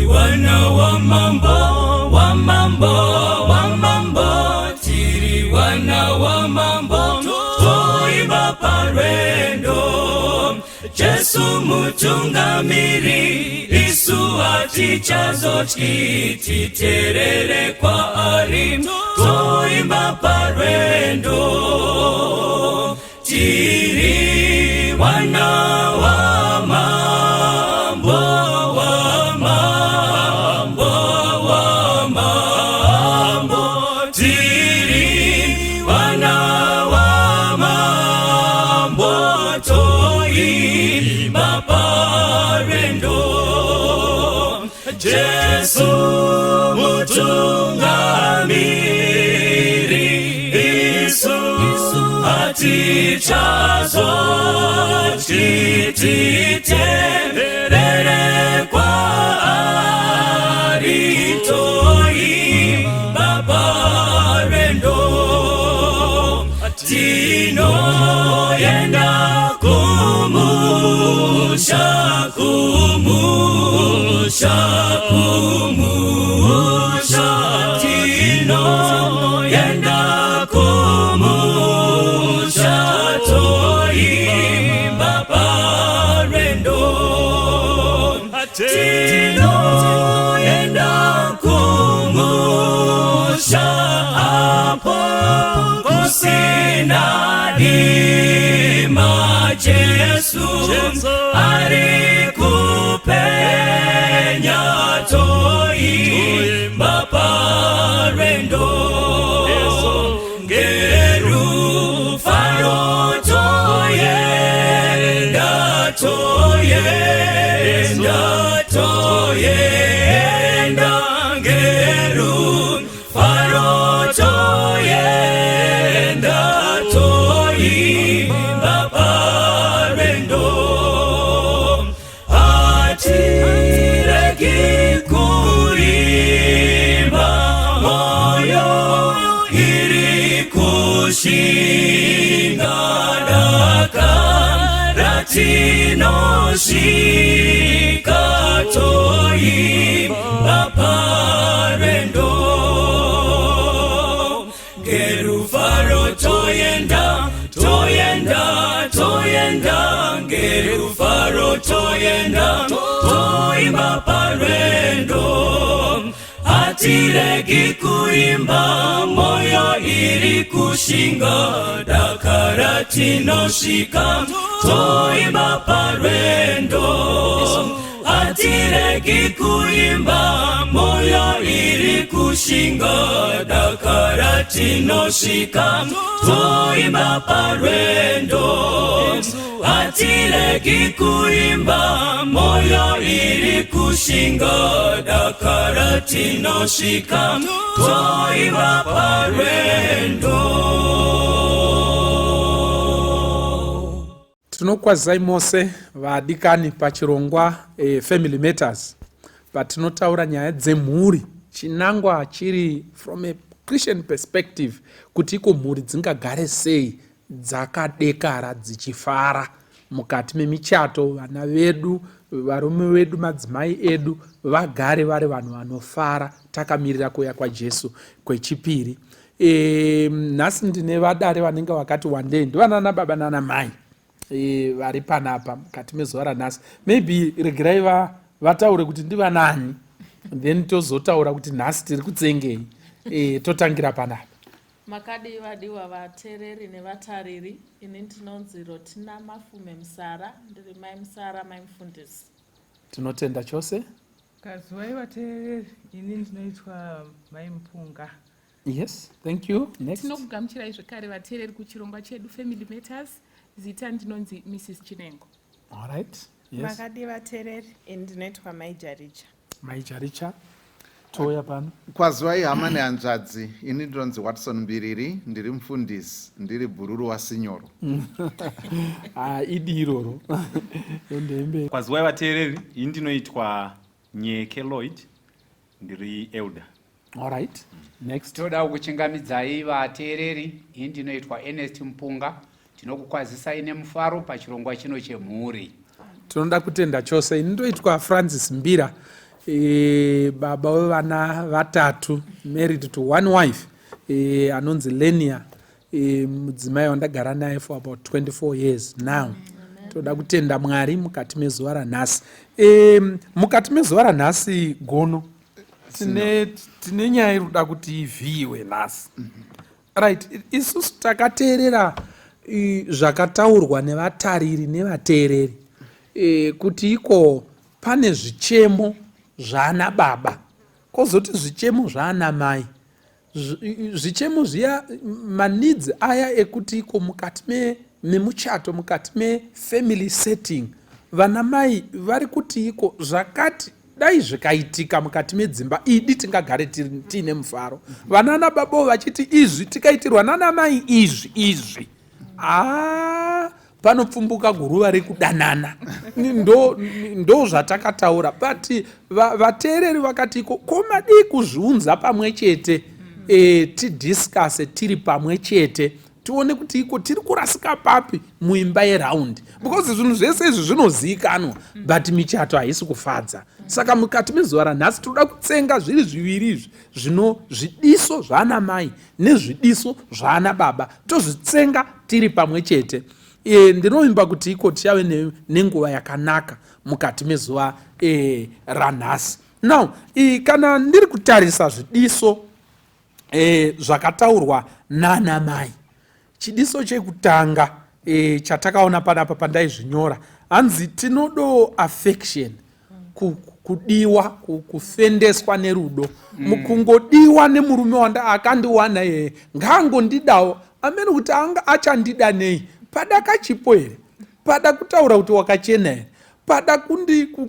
Wana wa mambo, wa mambo, wa mambo, tiri wana wa mambo, toimba parwendo. Jesu mutungamiri, isu hatichazotyi, titerere kwaari, toimba parwendo. Tiri wana wa mambo, wa mambo, wa mambo, tiri wana wa mambo, toimba parwendo. Jesu mutungamiri, isu hatichazotyi, titerere kwaari, toimba parwendo. Tinoenda kumusha, kumusha, kumusha, tinoenda kumusha, toimba parwendo. Tinoenda kumusha, apo kusina dima, Jesu ari kupenya, toimba parwendo. Ngerufaro toyenda, toyenda, toyenda, ngerufaro toyenda, toimba parwendo. Hatiregi kuimba, moyo iri kushinga, dakara tinosvika, toimba parwendo. Ngerufaro toyenda, toyenda, toyenda, ngerufaro toyenda, toimba parwendo. Hatiregi kuimba, moyo iri kushinga, dakara tinosvika, toimba parwendo. Hatiregi kuimba, moyo iri kushinga, dakara tinosvika, toimba parwendo. Hatiregi kuimba, moyo iri kushinga, dakara tinosvika, toimba parwendo. Tinokwazisai mose vadikani pachirongwa Family Matters, patinotaura nyaya dzemhuri, chinangwa chiri from a Christian perspective, kuti iko mhuri dzingagare sei dzakadekara, dzichifara mukati memichato, vana vedu, varume vedu, madzimai edu vagare vari vanhu vanofara, takamirira kuuya kwaJesu kwechipiri. Nhasi ndine vadare vanenge vakati wandei, ndivanana baba nana mai vari panapa mukati mezuva ranhasi. Maybe regerai vataure kuti ndivanani, then tozotaura kuti nhasi tiri kutsengei. Totangira panapa. Makadii vadiwa vateereri nevatariri? Ini ndinonzi Rotina Mafume Musara, ndiri mai Musara, mai mufundisi. Tinotenda chose. Kazuwai vateereri, ini ndinoitwa mai Mupunga. Yes, thank you. Next. Tinokugamuchirai zvekare vateereri kuchirongwa chedu Family Matters. Zita ndinonzi Mrs Chinengo. All right. Yes. Makadii vateereri, ini ndinoitwa mai Jaricha. Mai Jaricha, touya pano. Kwaziwai hama nehanzvadzi, ini ndinonzi Watson Mbiriri, ndiri mufundisi, ndiri bhururu waSinyoro. Ah, idi iroro. Endei. Kwaziwai vateereri, ini ndinoitwa Nyeke Lloyd, ndiri elder. All right. Next. Toda kukuchingamidzai vateereri, ini ndinoitwa Ernest Mupunga. Tinokukwazisai nemufaro pachirongwa chino chemhuri. Tinoda kutenda chose. Ini ndoitwa Francis Mbira. e, baba wevana vatatu, married to one wife e, anonzi Lenia, e, mudzimai wandagara naye for about 24 years now. Toda kutenda Mwari mukati mezuva ranhasi. E, mukati mezuva ranhasi gono tine, tine nyaya iri kuda kuti ivhiyiwe nhasi. Right, isusu takateerera zvakataurwa nevatariri nevateereri e, kuti iko pane zvichemo zvaana baba, kwozoti zvichemo zvaana mai, zvichemo zviya, maneeds aya ekuti iko mukati memuchato, mukati mefamily setting, vana mai vari kuti iko zvakati dai zvikaitika mukati medzimba idi tingagare tiine mufaro. Vanana babavo vachiti izvi tikaitirwa nana mai izvi izvi, aa, panopfumbuka guruva rekudanana. Ndo zvatakataura, but vateereri vakati iko ko madii kuzviunza pamwe chete, e, tidiscusse tiri pamwe chete, tione kuti iko tiri kurasika papi muimba yeraundi, because zvinhu zvese izvi zvinozivikanwa, but michato haisi kufadza. Saka mukati mezuva ranhasi tinoda kutsenga zviri zviviri izvi zvino, zvidiso zvaana mai nezvidiso zvaana baba, tozvitsenga tiri pamwe chete. E, ndinovimba kuti iko tichave nenguva yakanaka mukati mezuva e, ranhasi. Now e, kana ndiri kutarisa zvidiso e, zvakataurwa nana mai, chidiso chekutanga e, chatakaona panapa pandaizvinyora, hanzi tinodo affection, kudiwa, kufendeswa nerudo, kungodiwa nemurume wanda akandiwana yeye, ngaangondidawo amene kuti anga achandida nei. Pada kachipo here? Pada kutaura kuti wakachena here? Pada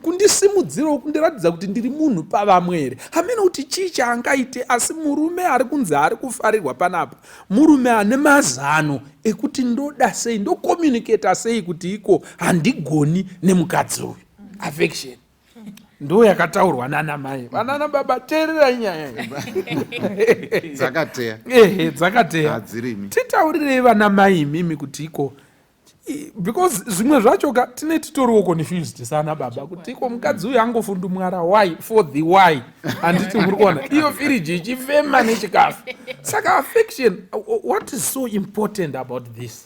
kundisimudzirawo, kundiratidza kuti ndiri munhu pavamwe here? Hamene kuti chii chaangaite, asi murume ari kunzi ari kufarirwa panapa murume ane mazano ekuti ndoda sei, ndocommunicata sei kuti iko handigoni nemukadzi uyu. Affection ndo yakataurwa nana mai. Vanana baba, teererai nyaya iyi. Dzakateya. Ehe, dzakateya. Hadzirimi. Titaurirei vana mai imimi kuti iko, because zvimwe zvacho ka tine titoriwo confused sana baba kuti iko mukadzi uyu angofundumwara why, for the why, handiti muri kuona iyo firiji ichifema nechikafu? Saka affection, what is so important about this?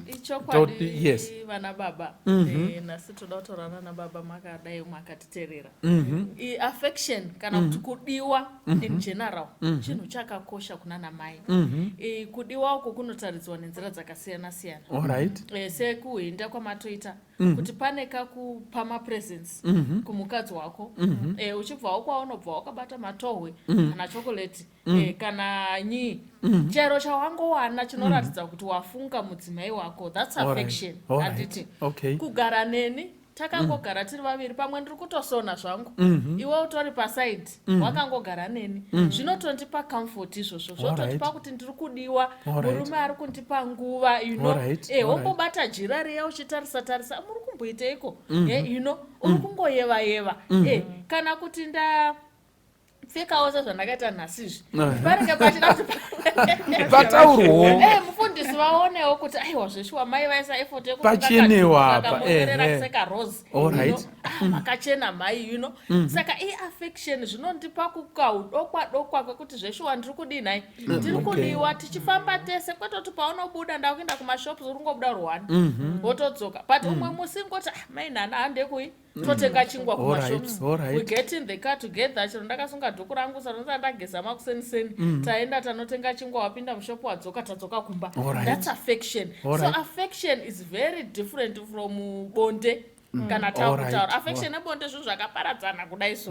Ichokwadi. Yes. Vana baba, nhasi toda kutaura nana baba makadai makatiteerera. Affection kana kuti kudiwa in general chinhu chakakosha kuna namai. Kudiwa uko kunotaridzwa nenzira dzakasiyana siyana. Sekuhinda kwamatoita kuti pane kakupa mapresents kumukadzi wako, uchibvawo kwaunobva wakabata matohwe kana chocolate, kana nyii, chero chawangowana chinoratidza kuti wafunga mudzimai wako, that's affection, handiti? Okay. Kugara neni, takangogara tiri vaviri, pamwe ndiri kutosona zvangu, iwe utori paside, wakangogara neni, zvinotondipa comfort izvozvo, zvotondipa kuti ndiri kudiwa, murume ari kundipa nguva. Wongobata jira riya uchitarisa tarisa, muri kumboiteiko? Uri kungoyeva yeva. Kana kuti nda pfekawo sezvandakaita nhasi izvi, panenge pachida kuti Pataurwawo. Mufundisi vaonewo kuti aiwa, zveshuwa mai vaisa effort. Pachenewa apa, Yekukamonderera sekarosi. Ah, makachena mai. Saka iaffection, zvinondipa kukaudokwa dokwa kwekuti zveshuwa ndiri kudii nhai, ndiri kudiwa, tichifamba tese, kwete kuti paunobuda ndakuenda kumashops uri kungobuda rwani wotodzoka. But umwe musi ngoti, "Ah, mai nana, handekui totenga chingwa kumashops." We get in the car together, chero ndakasunga dhuku rangu, sanonza ndageza makuseniseni, taenda tanotenga chingwa, wapinda mushopu, wadzoka, tadzoka kumba. That's affection. So affection is very different from bonde. Kana takutaura affection nebonde, zvinhu zvakaparadzana kudai so.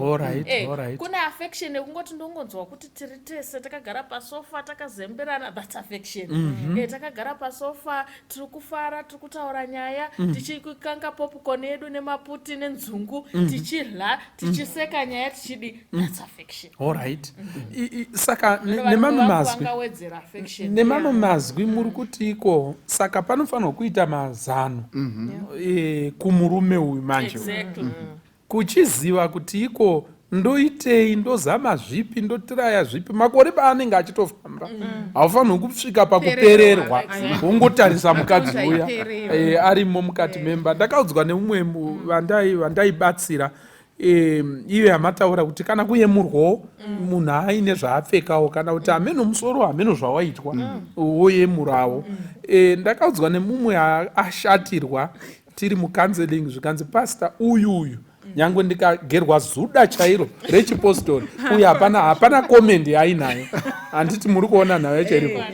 Kune affection yekungoti ndongonzwa kuti tiri tese takagara pasofa takazemberana, that's affection. Takagara pasofa, tiri kufara, tiri kutaura nyaya, tichikanga popcorn yedu nemaputi nenzungu, tichidya, tichiseka nyaya, tichidi, that's affection. Alright. Saka nemamwe mazwi, vangawedzera affection. Nemamwe mazwi muri kuti iko saka panofanirwa kuita mazano e, kumurume uyu manje uyu. Kuchiziva kuti iko ndoitei, ndozama zvipi, ndotiraya zvipi, makore paanenge achitofamba haufanirwi kusvika pakupererwa, wongotarisa mukadzi uya Uchaipererwa. e, arimo mukati memba. Ndakaudzwa nemumwe vandaibatsira. Iyo yamataura kuti kana kuyemurwawo munhu aine zvaapfekawo, kana kuti hameno musoro, hameno zvawaitwa, woyemurawo. Ndakaudzwa nemumwe ashatirwa tiri mucounseling, zvikanzi, "Pastor, uyu uyu nyange ndikagerwa zuda chairo rechipostori uyu, hapana comment yaainayo." Handiti muri kuona nhau yacho iripo?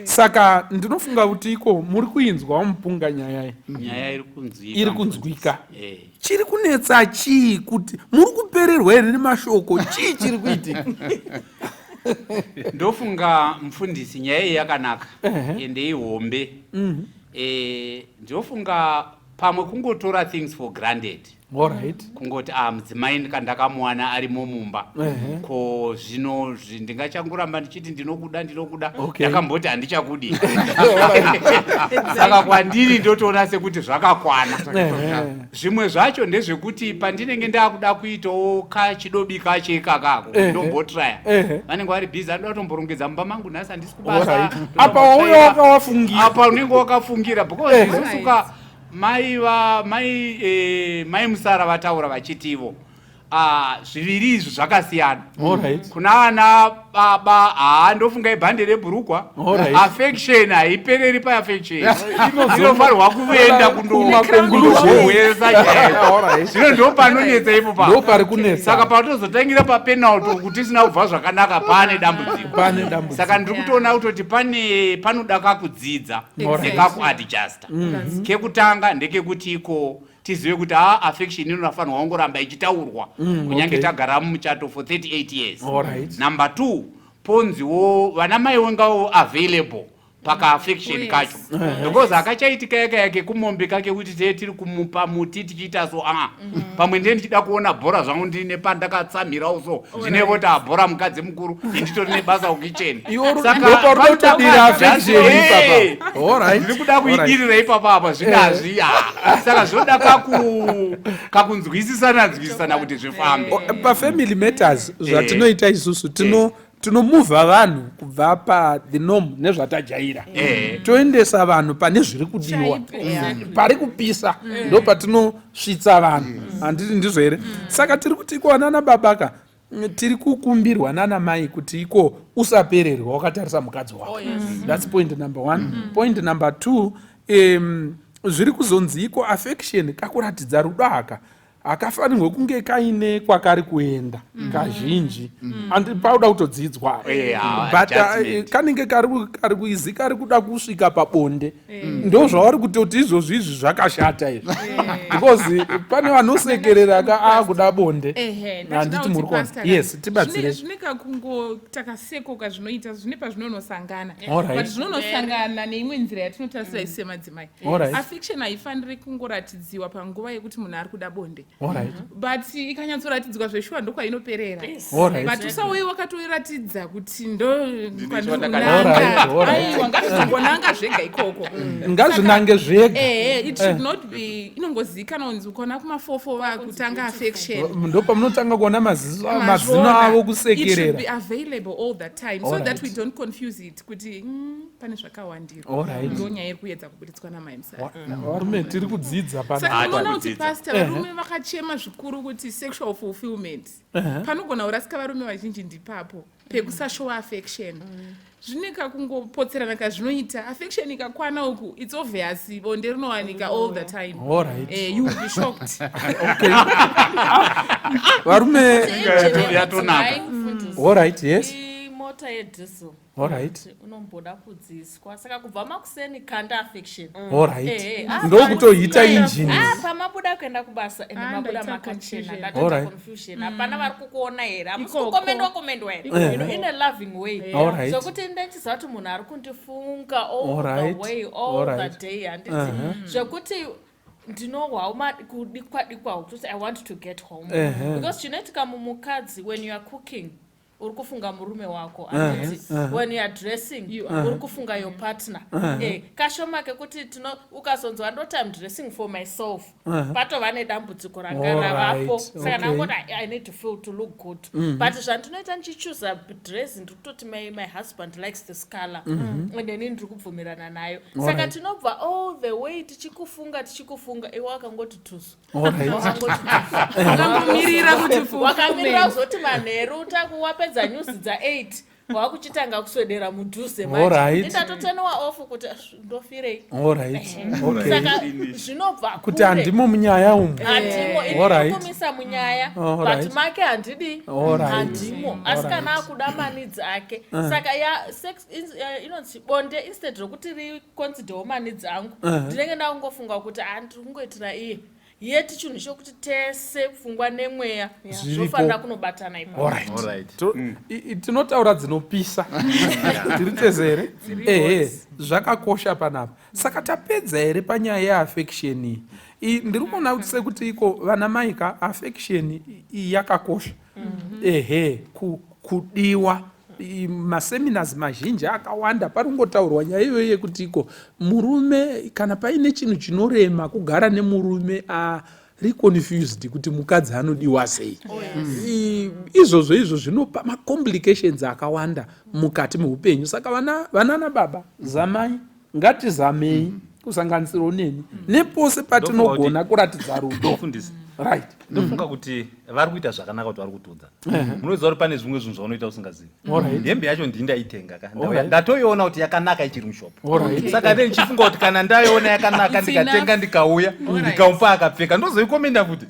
Saka ndinofunga kuti iko muri kuinzwawo, Mupunga, nyaya iyi. Nyaya iri kunzwika. Iri kunzwika. Eh. Chiri kunetsa chii? Kuti muri kupererwa here nemashoko? Chii chiri kuitika? Ndofunga, mufundisi, nyaya iyi yakanaka ende ihombe. Ndofunga pamwe kungotora things for granted. Kungoti, a mudzimai ndakamuwana arimo mumba, ko zvino ndingachangoramba ndichiti ndinokuda, ndinokuda? Ndakamboti handichakudi, saka kwandiri ndotoona sekuti zvakakwana. Zvimwe zvacho ndezvekuti pandinenge ndakuda kuitawo kachidobi kacho ikakako, ndombotraya, vanenge vari busy, anoda kutomborongedza mumba mangu, nhasi handisi kubasa. Apa wauya wakawafungira. Apa unenge wakafungira, because isusu ka mai va mai mai Musara vataura vachitivo, ah, zviviri izvi zvakasiyana. Kuna ana baba, haa, ndofunga ibhande rebhurukwa. Affection haipereri paaffection, inofanirwa kuenda kundohwesa chaizvo. Zvino ndo panonetsa ipo pa Ndo pari kunetsa. Saka patozotangira papenalty kuti tisina kubva zvakanaka, pane dambudziko. Pane dambudziko. Saka ndiri kutoona kutoti pane panoda kakudzidza nekakuadjusta. Kekutanga ndekekuti iko tizive kuti a affection inofanirwa kungoramba ichitaurwa kunyange tagara mumuchato for 38 years. Number two, ponziwo vana mai wengawo available pakaaffection kacho, because akachaitika yaka yake kumombe kake kuti tee tiri kumupa muti tichiita so, a pamwe ndiye ndichida kuona bhora zvangu, ndine pandakatsamhirawo, so zvinevoti abhora mukadzi mukuru, inditori nebasa kukicheni. Ndopaunotodirira affection ipapa. Ndiri kuda kuidirira ipapa apa, zvinazvi saka zvinoda kakunzwisisana nzwisisana kuti zvifambe. Pafamily matters, zvatinoita isusu, tinomuvha vanhu kubva pathe norm nezvatajaira, toendesa vanhu pane zviri kudiwa, pari kupisa, ndo patinosvitsa vanhu. Handiti ndizvo here? Saka tiri kuti iko nana babaka, tiri kukumbirwa nana mai kuti iko usapererwa wakatarisa mukadzi wako. That's point number one. Point number two, zviri kuzonzi iko affection, kakuratidza rudo aka, hakafanirwe kunge kaine kwakari kuenda kazhinji. Andi pauda kutodzidzwa, but kanenge kari kuizi kari kuda kusvika pabonde. Ndo zvavari kutoti izvozvi izvi zvakashata izvi, because pane vanosekerera ka akuda bonde. Handiti muri kuona? Yes, tibatsire. Zvine kakungo takasekoka zvinoita, zvine pazvinonosangana, but zvinonosangana neimwe nzira yatinotarisira isu semadzimai. Affection haifaniri kungoratidziwa panguva yekuti munhu ari kuda bonde, but ikanyatsoratidzwa zveshuwa, ndokwainoperera. But usauye wakatoiratidza kuti ndo kwandirikunanga. Aiwa, ngazvizongonanga zvega ikoko. Ngazvinange zvega. Ehe, it should not be inongozikanwa kunzi ukaona kumafofo vakutanga affection. Ndo pamunotanga kuona maziso, mazino avo It should kusekerera. be available all the time so that we don't confuse it kuti pane zvakawandirwa. Ndo nyaya iri kuedza kubuditswa namai Musara. Varume, tiri kudzidza Saka pana. unoona kuti, Kudzidza. Pastor, varume vakachema zvikuru kuti sexual fulfillment, panogona kurasika varume vazhinji ndipapo pekusashowa affection. Zvine kakungopotserana kazvinoita. Affection ikakwana uku, it's obvious bonde rinowanika all the time. You will be shocked. Okay, varume. Yatonaka. All right, yes. Imota yedhiesel. Unomboda kudziiswa, saka kubva makuseni kanda affection. Ndokutohita injini. Ah, pamabuda kuenda kubasa, ende Ah, mabuda ndaita makachena. confusion. Ndatoita confusion, hapana vari kukuona here? Hamusi Ikoko. kukomendwa komendwa here? In a loving way, zvokuti ndechiziva kuti munhu ari kundifunga all the way, all the day, handiti? Zvekuti ndinohwa kudikwa dikwa kutoti I want to get home, because chinoitika mumukadzi, when you are cooking uri kufunga murume wako handiti? When you are dressing, uri kufunga your partner. Kashoma kekuti tino ukazonzwa ndoti I'm dressing for myself, patova nedambudziko ranga ravapo. Saka ndangoti I need to feel to look good, but zvandinoita ndichichuza dress, ndiri kutoti my husband likes this color and inini ndiri kubvumirana nayo. Saka tinobva all the way tichikufunga, tichikufunga, iwe wakangoti tuzu. Wakangomirira kuti Wakamirira kuzoti manheru takuwapedza news dza8, wakuchitanga kuswedera mudhuze. Ndatoturniwa off kuti "Ah, ndofirei?" Saka zvinobva Kuti kure. Handimo munyaya umu. Handimo. Inikumisa munyaya, but make handidi. Handimo, asi kana akuda maneeds ake, saka ya sex inonzi bonde, instead rokuti riconsiderwo maneeds angu, ndinenge ndakungofunga kuti ah, ndiri kungoitira iye, yeti chinhu chokuti tese pfungwa nemweya Zviripo. zvofanira kunobatana ipapo. Tinotaura dzinopisa, tiri tese here? Ehe, zvakakosha panapa. Saka tapedza here panyaya yeaffection iyi? Ndiri kuona kuti sekuti iko vana maika, affection iyi yakakosha. Ehe, kudiwa. Maseminars mazhinji akawanda pari kungotaurwa nyaya iyoyo yekuti iko murume, kana paine chinhu chinorema, kugara nemurume ari confused kuti mukadzi anodiwa sei. Izvozvo izvo zvinopa macomplications akawanda mukati meupenyu. Saka vana vanana baba, zamai, ngatizamei, kusanganisirawo neni, nepose patinogona kuratidza rudo. Mufundisi, Right. Ndofunga kuti vari kuita zvakanaka kuti vari kutudza. Munoziva kuti pane zvimwe zvinhu zvaunoita usingazivi. Hembe yacho ndini ndaitenga ka. Ndatoiona kuti yakanaka ichiri mushopo. Saka ne ndichifunga kuti kana ndaiona yakanaka, It's ndikatenga, enough. ndikauya, ndikamupa akapfeka, ndozoicommenda futi.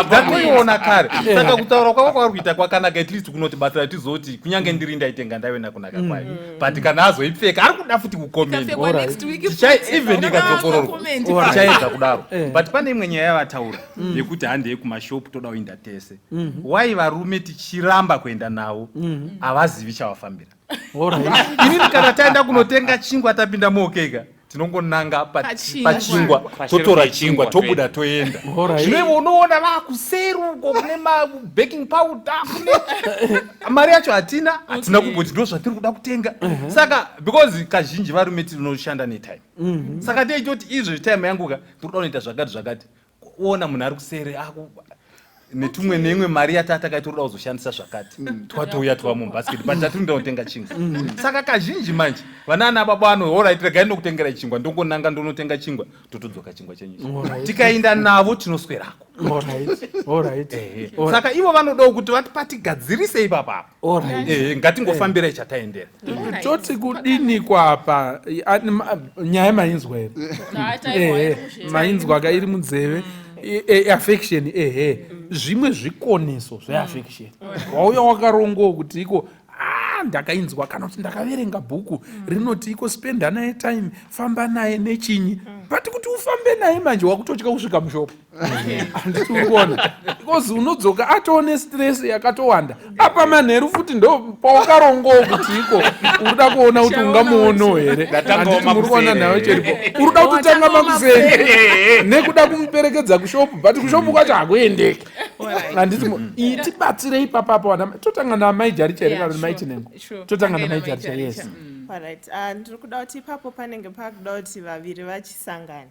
Ndatoiona kare. Saka kutaura kwavo kwavari kuita kwakanaka, at least kunotibatsira tizoti kunyange ndiri ndaitenga, ndaiona kunaka kwayo, but kana azoipfeka ari kuda futi kucommenda. Ikapfekwa next week futi. Even ikadzokororwa, Comment. Tichaedza kudaro. But pane imwe nyaya yavataura yekuti handei kumashopu, toda kuenda tese. Wai varume tichiramba kuenda navo? Havazivi chavafambira. Inini kana taenda kunotenga chingwa, tapinda muOK ka, tinongonanga Pachingwa. pachingwa, totora chingwa, tobuda, toenda. Zvino ivo unoona vakuseri uko kune mabaking powder, kune mari yacho hatina, hatina kumboti ndo zvatiri kuda kutenga. Saka because kazhinji varume tinoshanda netime, saka teichoti izvezvi time yangu ka, ndiri kuda kunoita zvakati zvakati, uona munhu ari kuseri aku netumwe neimwe mari yatata toda kuzoshandisa zvakati, twatouya twa mubasket, but tatiri kunotenga chingwa. Saka kazhinji manje vanaana baba ano, alright, regai ndokutengera chingwa, ndongonanga ndonotenga chingwa, totodzoka chingwa chenyu ichi. Tikaenda navo tinoswerako. Ehe. Saka ivo vanodawo kuti vati patigadzirise ipapapo. Ehe, ngatingofambirai chataendera. Toti kudini kwapa? Nyaya mainzwa here? Ehe, mainzwa ka, iri munzeve. Affection, ehe, zvimwe zvikoniso zveaffection, wauya wakarongowo kuti iko ah, ndakainzwa kana kuti ndakaverenga bhuku rinoti iko spenda naye time, famba naye nechinyi, but kuti ufambe naye manje wakutotya kusvika mushopo, handiti? Uri kuona, because unodzoka atoone stress yakatowanda. Apa manheru futi ndo pawakarongowo kuti iko uri kuda kuona kuti ungamuonawo here, handiti? Muri kuona nayo cheripo, uri kuda kutotanga makuseni nekuda kumuperekedza kushopu, but kushopu kwacho hakuendeki, handiti? Iyi tibatsirei papapo vana. Totanga namai Jaricha here kana namai Chinengo? Totanga namai Jaricha, yes. Alright, ndiri kuda kuti ipapo panenge pakuda kuti vaviri vachisangana.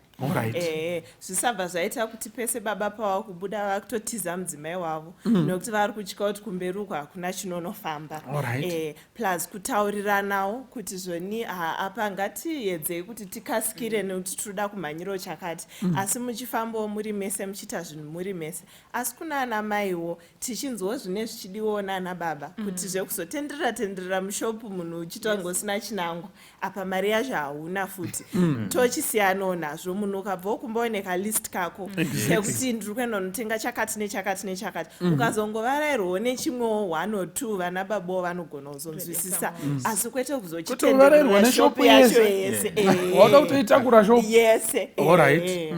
Ehe, zvisabva zvaita kuti pese baba pava kubuda vakutotiza mudzimai wavo, nokuti vari kutya kuti kumberi uko hakuna chinonofamba. Plus kutauriranawo kuti zvoni ha, apa ngatiedzei kuti tikasikire nekuti tinoda kumhanyirawo chakati, asi muchifambawo muri mese, muchiita zvinhu muri mese. Asi kuna ana maiwo tichinzwawo zvine zvichidiwawo nana baba, kuti zvekuzotenderera tenderera mushopu munhu uchitonge usina chinangwa, apa mari yacho hauna futi, tochisiyanawo nazvo. Munhu ukabvawo kumba uine kalist kako kekuti ndiri kuenda unotenga chakati nechakati nechakati, ukazongovarairwawo nechimwewo one or two, vana babawo vanogona kuzonzwisisa, asi kwete Kutovarairwa kuzochitenderera neshopu shopu yacho yese. yese. Wauda kutoitakura shopu yese. Alright.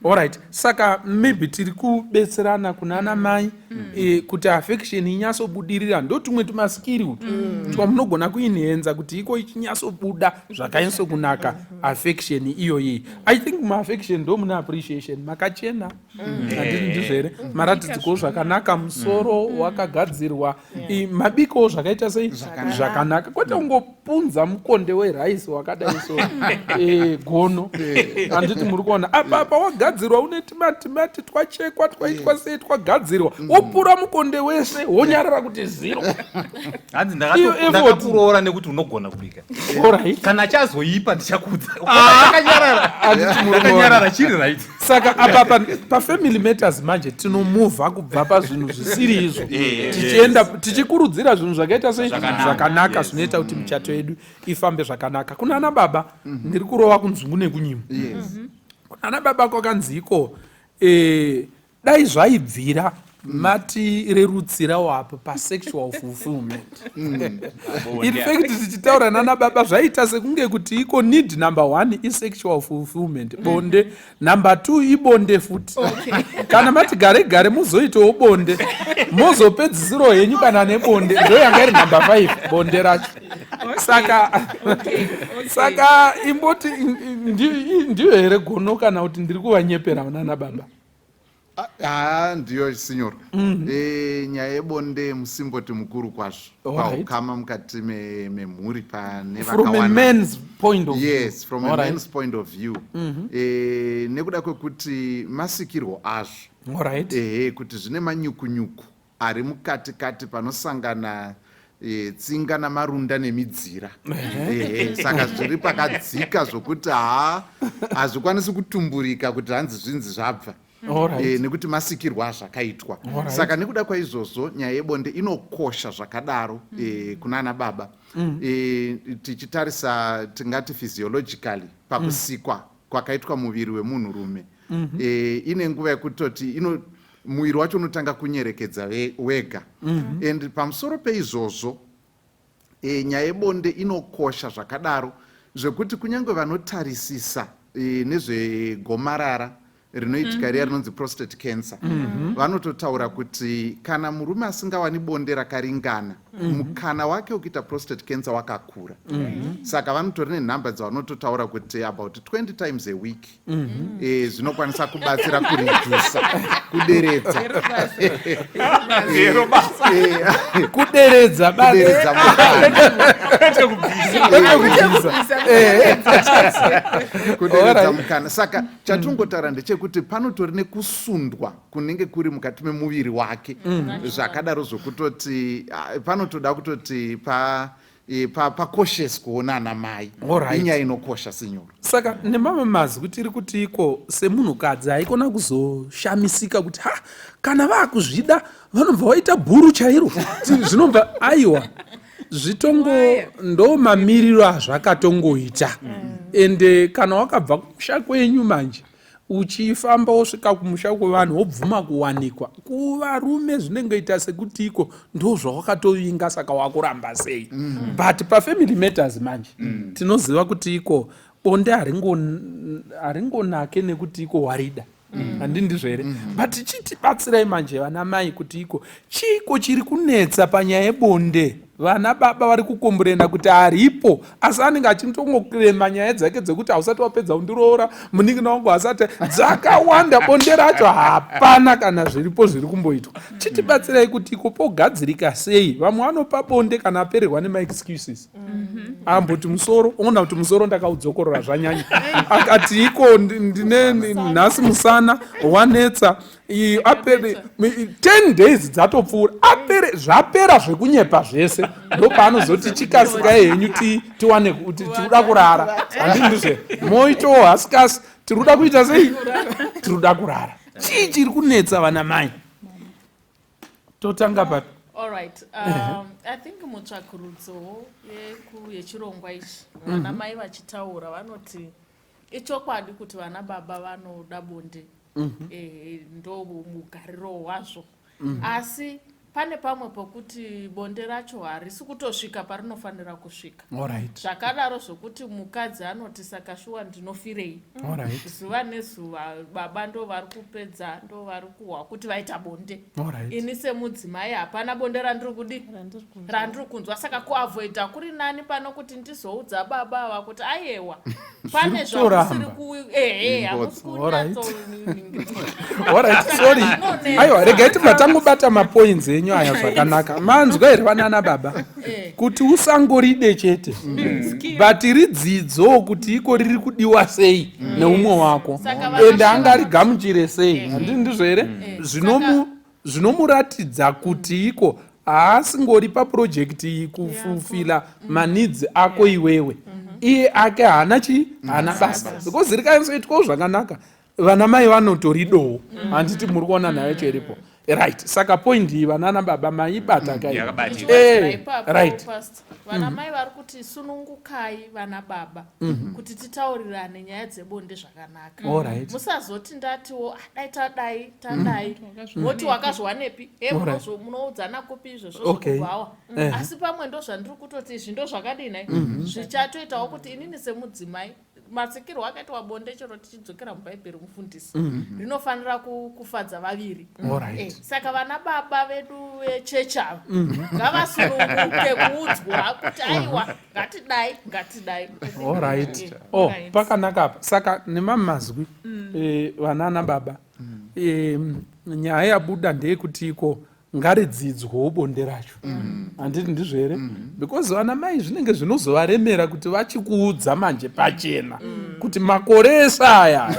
Alright, saka maybe tiri kubetserana kuna ana mai kuti affection inyatsobudirira. Ndo tumwe tumaskills utu twamunogona kuenhanca kuti iko ichinyatsobuda zvakanyatsokunaka affection iyoyi. I think maaffection ndo mune appreciation, makachena, handiti ndizvo here? Maratidziko zvakanaka, musoro wakagadzirwa, mabikowo zvakaita sei zvakanaka, kwete kungopunza mukonde weraisi wakadai so, gono, handiti muri kuona apa apa wagadzirwa, une timatimati twachekwa, twaitwa sei, twagadzirwa, wopura mukonde wese, wonyarara kuti zero. Hanzi Iyo effort. Ndakakuroora nekuti unogona kubika. Kana chazoipa ndichakudza. Ndakanyarara. Handiti muri kuona? Ndakanyarara, chiri right. Saka apa pafamily matters manje tinomuvha kubva pazvinhu zvisiri izvo, tichienda tichikurudzira zvinhu zvakaita sei? Zvakanaka. Zvakanaka, zvinoita kuti michato yedu ifambe zvakanaka. Kuna ana baba, ndiri kurova kunzungu nekunyimo. Kuna ana baba kwakanziko, dai zvaibvira matirerutsirawo apo pasexual fulfillment. In fact, tichitaura nana baba zvaita sekunge kuti iko need number one isexual fulfillment, bonde. Number two ibonde futi. Kana mati gare gare muzoitawo bonde, mozopedzisirawo henyu kana nebonde, ndo yanga iri number five, bonde racho. Saka imboti ndiyo here gono, kana kuti ndiri kuvanyepera nana baba? Ha, ndiyo sinyoro. Nyaya yebonde musimboti mukuru kwazvo paukama mukati memhuri pane From a vakawanda. man's point of view. Yes, from a man's point of view, nekuda kwekuti masikirwo azvo, ehe, kuti zvine manyukunyuku ari mukati kati panosangana tsinga namarunda nemidzira. Ehe, saka zviri pakadzika zvokuti ha, hazvikwanisi kutumburika kuti hanzi zvinzi zvabva, nekuti masikirwo azvakaitwa. Saka nekuda kwaizvozvo nyaya yebonde inokosha zvakadaro kuna ana baba. Tichitarisa tingati physiologically pakusikwa kwakaitwa muviri wemunhurume, ine nguva yekutoti ino muviri wacho unotanga kunyerekedza wega. And pamusoro peizvozvo, nyaya yebonde inokosha zvakadaro zvekuti kunyange vanotarisisa nezvegomarara rinoitika riya rinonzi prostate cancer, vanototaura kuti kana murume asingawani bonde rakaringana, mukana wake wekuita prostate cancer wakakura. Saka vanotori nenhamba dzavanototaura kuti about 20 times a week zvinokwanisa kubatsira kuredusa, kuderedza. Zero basa. Kuderedza basa. Kuderedza mukana. Kwete kubvisa. Kwete kubvisa. Kuderedza mukana. Saka chatingotaura ndechekuti panotori nekusundwa kunenge kuri mukati memuviri wake zvakadaro zvokutoti panotoda kutoti pakosheswe ana mai. Inyaya inokosha, sinyoro. Saka nemamwe mazwi tiri kuti iko semunhukadzi haikona kuzoshamisika kuti ha, kana vaakuzvida vanobva vaita bhuru chairo. Zvinobva aiwa, zvitongo ndo mamiriro azvakatongoita. Ende kana wakabva kumusha kwenyu manje uchifamba wosvika kumusha kwevanhu wobvuma kuwanikwa kuvarume, zvinengoita sekuti iko ndo zvawakatovinga, saka wakuramba sei? But pafamily matters manje tinoziva kuti iko bonde haringonake nekuti iko warida, handii ndizvo here? But chitibatsirai manje vana mai kuti iko chiko chiri kunetsa panyaya yebonde. Vana baba vari kukomburena kuti haripo, asi anenge achintongokurema nyaya dzake dzekuti hausati wapedza kundiroora, munin'ina wangu hasati, dzakawanda. Bonde racho hapana kana zviripo zviri kumboitwa. Chitibatsirai kuti iko pogadzirika sei? Vamwe vanopa bonde kana apererwa nemaexcuses. Amboti musoro, ona kuti musoro ndakaudzokorora zvanyanya, akati iko ndine nhasi musana wanetsa. Apere 10 days dzatopfuura, apere zvapera zvekunyepa zvese, ndopaanozoti chikasikai henyu tiwane kuti tikuda kurara, handindizve? Moitowo hasikasi, tiri kuda kuita sei, tiri kuda kurara. Chii chiri kunetsa vana mai? Totanga papi? Alright, I think mutsvakurudzo yechirongwa ichi, vana mai vachitaura vanoti ichokwadi kuti vana baba vanoda bonde, ndo mugariro wazvo, asi Pane pamwe pokuti bonde racho harisi kutosvika parinofanira kusvika. Alright. Zvakadaro zvokuti mukadzi anoti saka shuwa ndinofirei? Alright. Zuva nezuva baba ndo vari kupedza ndo vari kuhwa kuti vaita bonde. Alright. Ini semudzimai hapana bonde randiri kudi randiri kunzwa saka kuavoida kuri nani pano kuti ndizoudza baba ava kuti ayewa pane zvamusiri ku ehe hamusi kunyatso Alright, sorry. Aiwa, regai tibva tangobata mapoints enyu aya zvakanaka. Manzwa here vanana baba? Eh. Kuti usangoride chete. But ridzidzo kuti iko riri kudiwa sei neumwe wako. Saka vana Ende angarigamuchire sei. Handiti ndizvo here? Eh. Zvinomu zvinomuratidza kuti iko haasingori paprojekti iyi kufufila maneeds ako iwewe. Iye ake haana chii? Haana basa. Because rikanyatsoitwawo zvakanaka vana mai vanotoridowo handiti muri kuona nayo yacho iripo right saka point iyi vanana baba maibata kai Yakabatika. Eh, Ipapo, right Pastor, vana mai vari kuti sunungukai vana baba kuti titaurirane nyaya dzebonde zvakanaka Alright. musazoti ndatiwo "Ah, dai tadai tadai moti wakazviwanepi e Alright. munoudzana kupi izvozvo Okay. zvekubhawa Eh. asi pamwe ndo zvandiri kutoti izvi ndo zvakadini zvichatoitawo kuti inini semudzimai matsikirwo akaitwa bonde chero tichidzokera mubhaibheri mufundisi rinofanira kufadza vaviri. Alright. Eh, saka vana baba vedu vechechi ava ngavasununguke kuudzwa kuti aiwa ngatidai ngatidai. Alright. Eh. Oh, Right. pakanaka apa. Saka nemamazwi vanana baba nyaya yabuda ndeyekuti iko ngaridzidzwewo bonde racho handiti ndizvo here because vana mai zvinenge zvinozovaremera kuti vachikuudza manje pachena kuti makore ese aya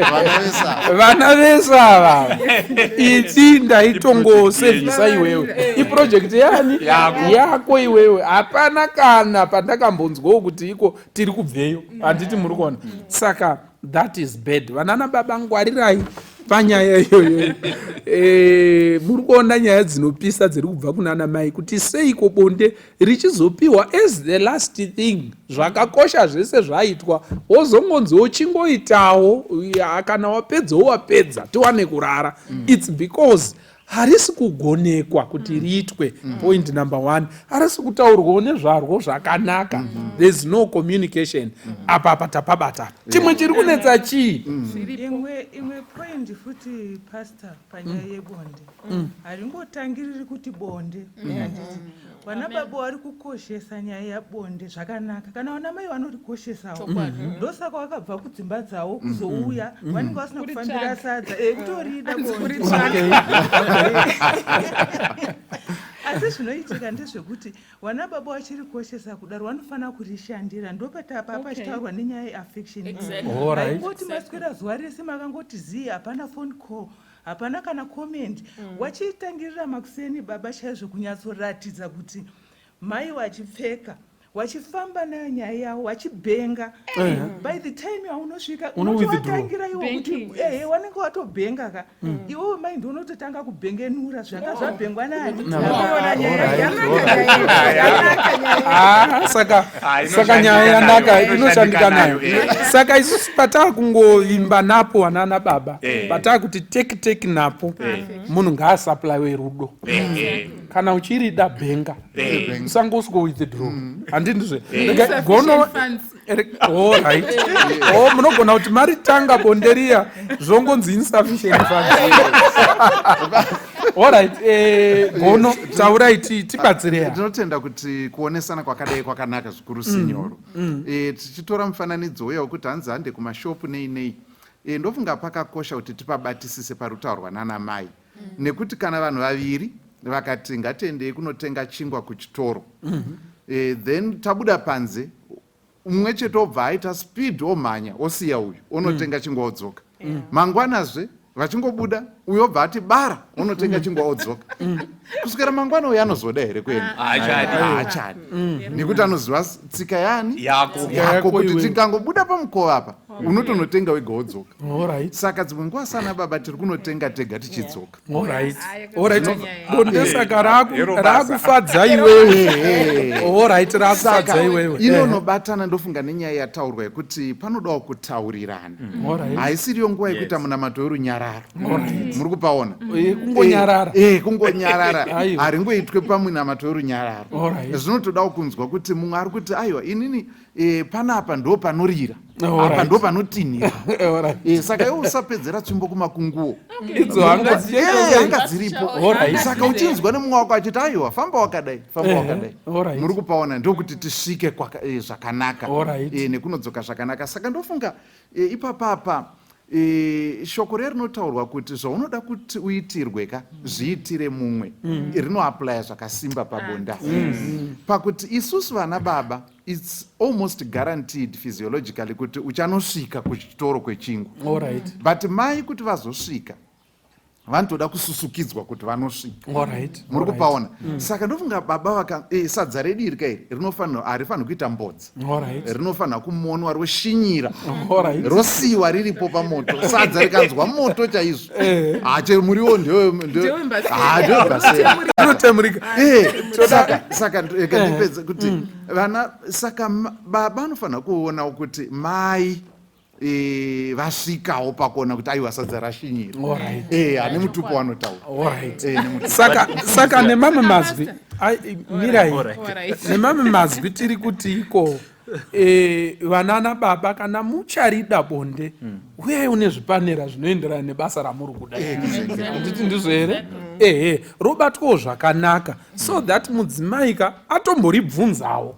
Vana vese ava. vana vese ava iti ndaitongosevhisa iwewe iprojekti yani Yako. yako iwewe hapana kana pandakambonzwawo kuti iko tiri kubveyo handiti muri kuona saka that is bad vanana baba ngwarirai panyaya iyoyo muri kuona nyaya dzinopisa dziri kubva kunana mai kuti seiko bonde richizopiwa as the last thing zvakakosha zvese zvaitwa wozongonzi uchingoitawo ya, kana wapedzawo wapedza tiwane kurara it's because harisi kugonekwa kuti riitwe point number one harisi kutaurwawo nezvarwo zvakanaka there is no communication apa apa tapabata chimwe chiri kunetsa chii Imwe point futi pastor panyaya yebonde haringotangiriri kuti bonde handiti vana baba vari kukoshesa nyaya yabonde zvakanaka kana vana mai vanorikoshesawo Chokwadi. ndosaka vakabva kudzimba dzavo kuzouya vanenge vasina kufambira sadza kutorida bonde asi zvinoitika ndezvekuti vana baba vachirikoshesa kudaro vanofanira kurishandira ndopatapa pachitaurwa nenyaya yeaffection Exactly. Alright. haingoti maswera zuva rese makangoti zii hapana phone call hapana kana comment wachitangirira makuseni baba chaizvo kunyatsoratidza kuti mai wachipfeka wachifamba nayo nyaya yavo wachibhenga by the time yaunosvika Uno withdraw. unotovatangira iwo kuti Banking, ehe wanenge watobhenga ka iwewe mai ndi unototanga kubhengenura zvanga zvabhengwa nani Alright, Alright. Ah, saka Ah, saka nyaya inoshandika yanaka nayo, inoshandika inoshandika nayo nayo, eh. saka isusu pataa kungovimba napo anana baba Eh. pataa kuti teki teki napo munhu ngaasaplaiwe rudo Eh, kana uchirida bhenga Eh. usangosviko withdraw handindizve Insufficient gono funds. Alright. Oh, munogona kuti maritanga bonde riya zvongonzi insufficient funds alright gono taurai tibatsirei apa. Ndinotenda kuti kuonesana kwakadai kwakanaka zvikuru sinyoro tichitora mufananidzo uya wekuti hanzi hande kumashopu nei nei ndofunga pakakosha kuti tipabatisise pari kutaurwa nana mai nekuti kana vanhu vaviri vakati ngatiendei kunotenga chingwa kuchitoro then tabuda panze mumwe chete obva aita speed omhanya osiya uyu onotenga chingwa odzoka mangwanazve vachingobuda uyo obva ati bara onotenga chingwa odzoka kusvikira mangwana uyo anozoda here kuenda Haachadi. haachadi nekuti anoziva tsika yani Yako. yako Yako kuti iwe. tingangobuda pamukova apa unotonotenga wega wodzoka Alright. saka dzimwe nguva sana baba tiri kunotenga tega tichidzoka Alright. Ah, Alright. yakakosha Bonde saka Hero basa. raakufadza iwewe alright raakufadza iwewe inonobatana ndofunga nenyaya yataurwa yekuti panodawo kutaurirana Alright. haisiriyo nguva yekuita Yes. munamato werunyararo Muri kupaona? Kungonyarara. Kungonyarara. Haringoitwe pamunamato werunyararo. Zvinotodawo kunzwa kuti mumwe ari kuti aiwa inini panapa ndo panorira, apa ndo panotinhira. Saka iwe usapedzera tsvimbo kumakunguo. Idzo hanga dziripo. Saka uchinzwa nemumwe wako achiti aiwa famba wakadai, famba wakadai. Muri kupaona? Ndokuti tisvike zvakanaka nekunodzoka zvakanaka. Saka ndofunga ipapapa shoko rerinotaurwa kuti zvaunoda kuti uitirwe ka, zviitire mumwe, rinoapplya zvakasimba pabonda, pakuti isusu vana baba, it's almost guaranteed physiologically kuti uchanosvika kuchitoro kwechingwa, but mai kuti vazosvika vanotoda kususukidzwa kuti vanosvika. Muri kupaona? Saka ndofunga baba vaka sadza redu iri kairi rinofanira, harifaniri kuita mbodza, rinofanira kumonwa roshinyira, rosiyiwa riripo pamoto. Sadza rikanzwa moto chaizvo, hache muriwo ndewembasera. Unotemurika. Saka rega ndipedze kuti vana, saka baba anofanira kuonawo kuti mai vasvikawo pakuona kuti aiwa sadza rashinyira. Hane mutupo wanotaura. Nemutupo. Saka nemamwe mazwi, mirai, nemamwe mazwi tiri kuti iko vanana baba, kana mucharida bonde, uyai une zvipanera zvinoenderana nebasa ramuri kuda. Handiti ndizvo here? Ehe, robatwawo zvakanaka so that mudzimai ka atomboribvunzawo.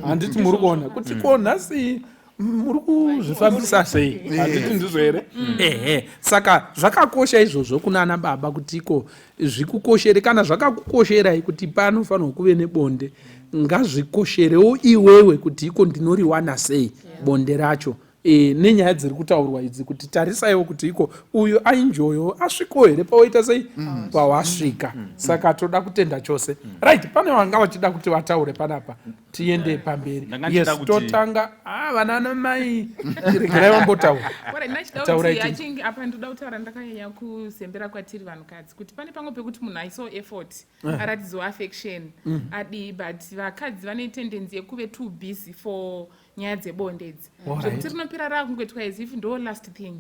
Handiti muri kuona kuti ko nhasi muri kuzvifambisa sei? Handiti ndizvo here? Ehe, saka zvakakosha izvozvo kuna ana baba kuti iko zvikukoshere. Kana zvakakukosherai kuti panofanirwa kuve nebonde, ngazvikosherewo iwewe kuti iko ndinoriwana sei bonde racho. Nenyaya dziri kutaurwa idzi, kuti tarisaiwo kuti iko uyu ainjoyo asvikawo here pawaita sei, pawasvika. Saka toda kutenda chose. Right, pane vanga vachida kuti vataure panapa, tiende pamberi. Ndanga ndichida Yes, totanga. Vanana mai, regerai vambotaura. Alright, ndachida Taurai. kuti I think apa ndoda kutaura ndakanyanya kuzembera kwatiri vanhukadzi, kuti pane pamwe pekuti munhu aisawo effort, aratidzwa affection, adii, but vakadzi vane tendency yekuve too busy for nyaya dzebonde idzi, zvekuti rinopera rakungoitwa as if ndo last thing.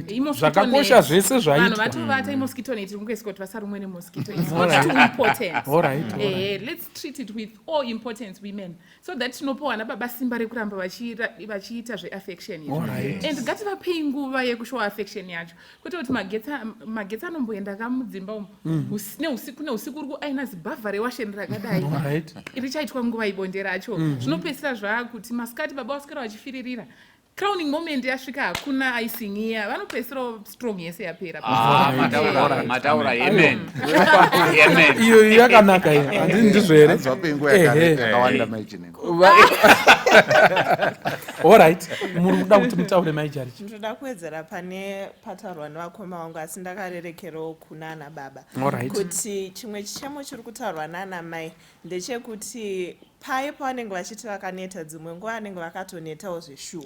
Imosquito Zvakakosha net. zvese Vanhu zvaitwa. vatovata, imosquito net iri kungoiswa kuti vasarumwe nemosquito. It's not too important. Let's treat it with all importance, women, so that tinopawa nababa simba rekuramba vachiita zveaffection izvi. And ngativapei nguva yekushowa affection yacho, kwete kuti magetsi anomboenda kamudzimba umu neusiku neusiku uri kuaina zibhavha rewasheni rakadai, richaitwa nguva ibonde racho. Zvinopedzisira zvaakuti masikati baba vaswera vachifiririra, crowning moment yasvika, hakuna icing iya, vanopedzisirawo strong yese yapera. Ah, mataura, mataura, amen, amen. Iyo yakanaka iyo, handiti ndizvo here? Hanzi vape nguva yakawanda maichinengo. Alright, muri kuda kuti mutaure, maiJarichi? Ndoda kuwedzera pane pataurwa nevakoma vangu, asi ndakarerekerawo kuna baba, kuti chimwe chichemo chiri kutaurwa nana mai ndechekuti paye pavanenge vachiti vakaneta, dzimwe nguva vanenge vakatonetawo zveshuwa,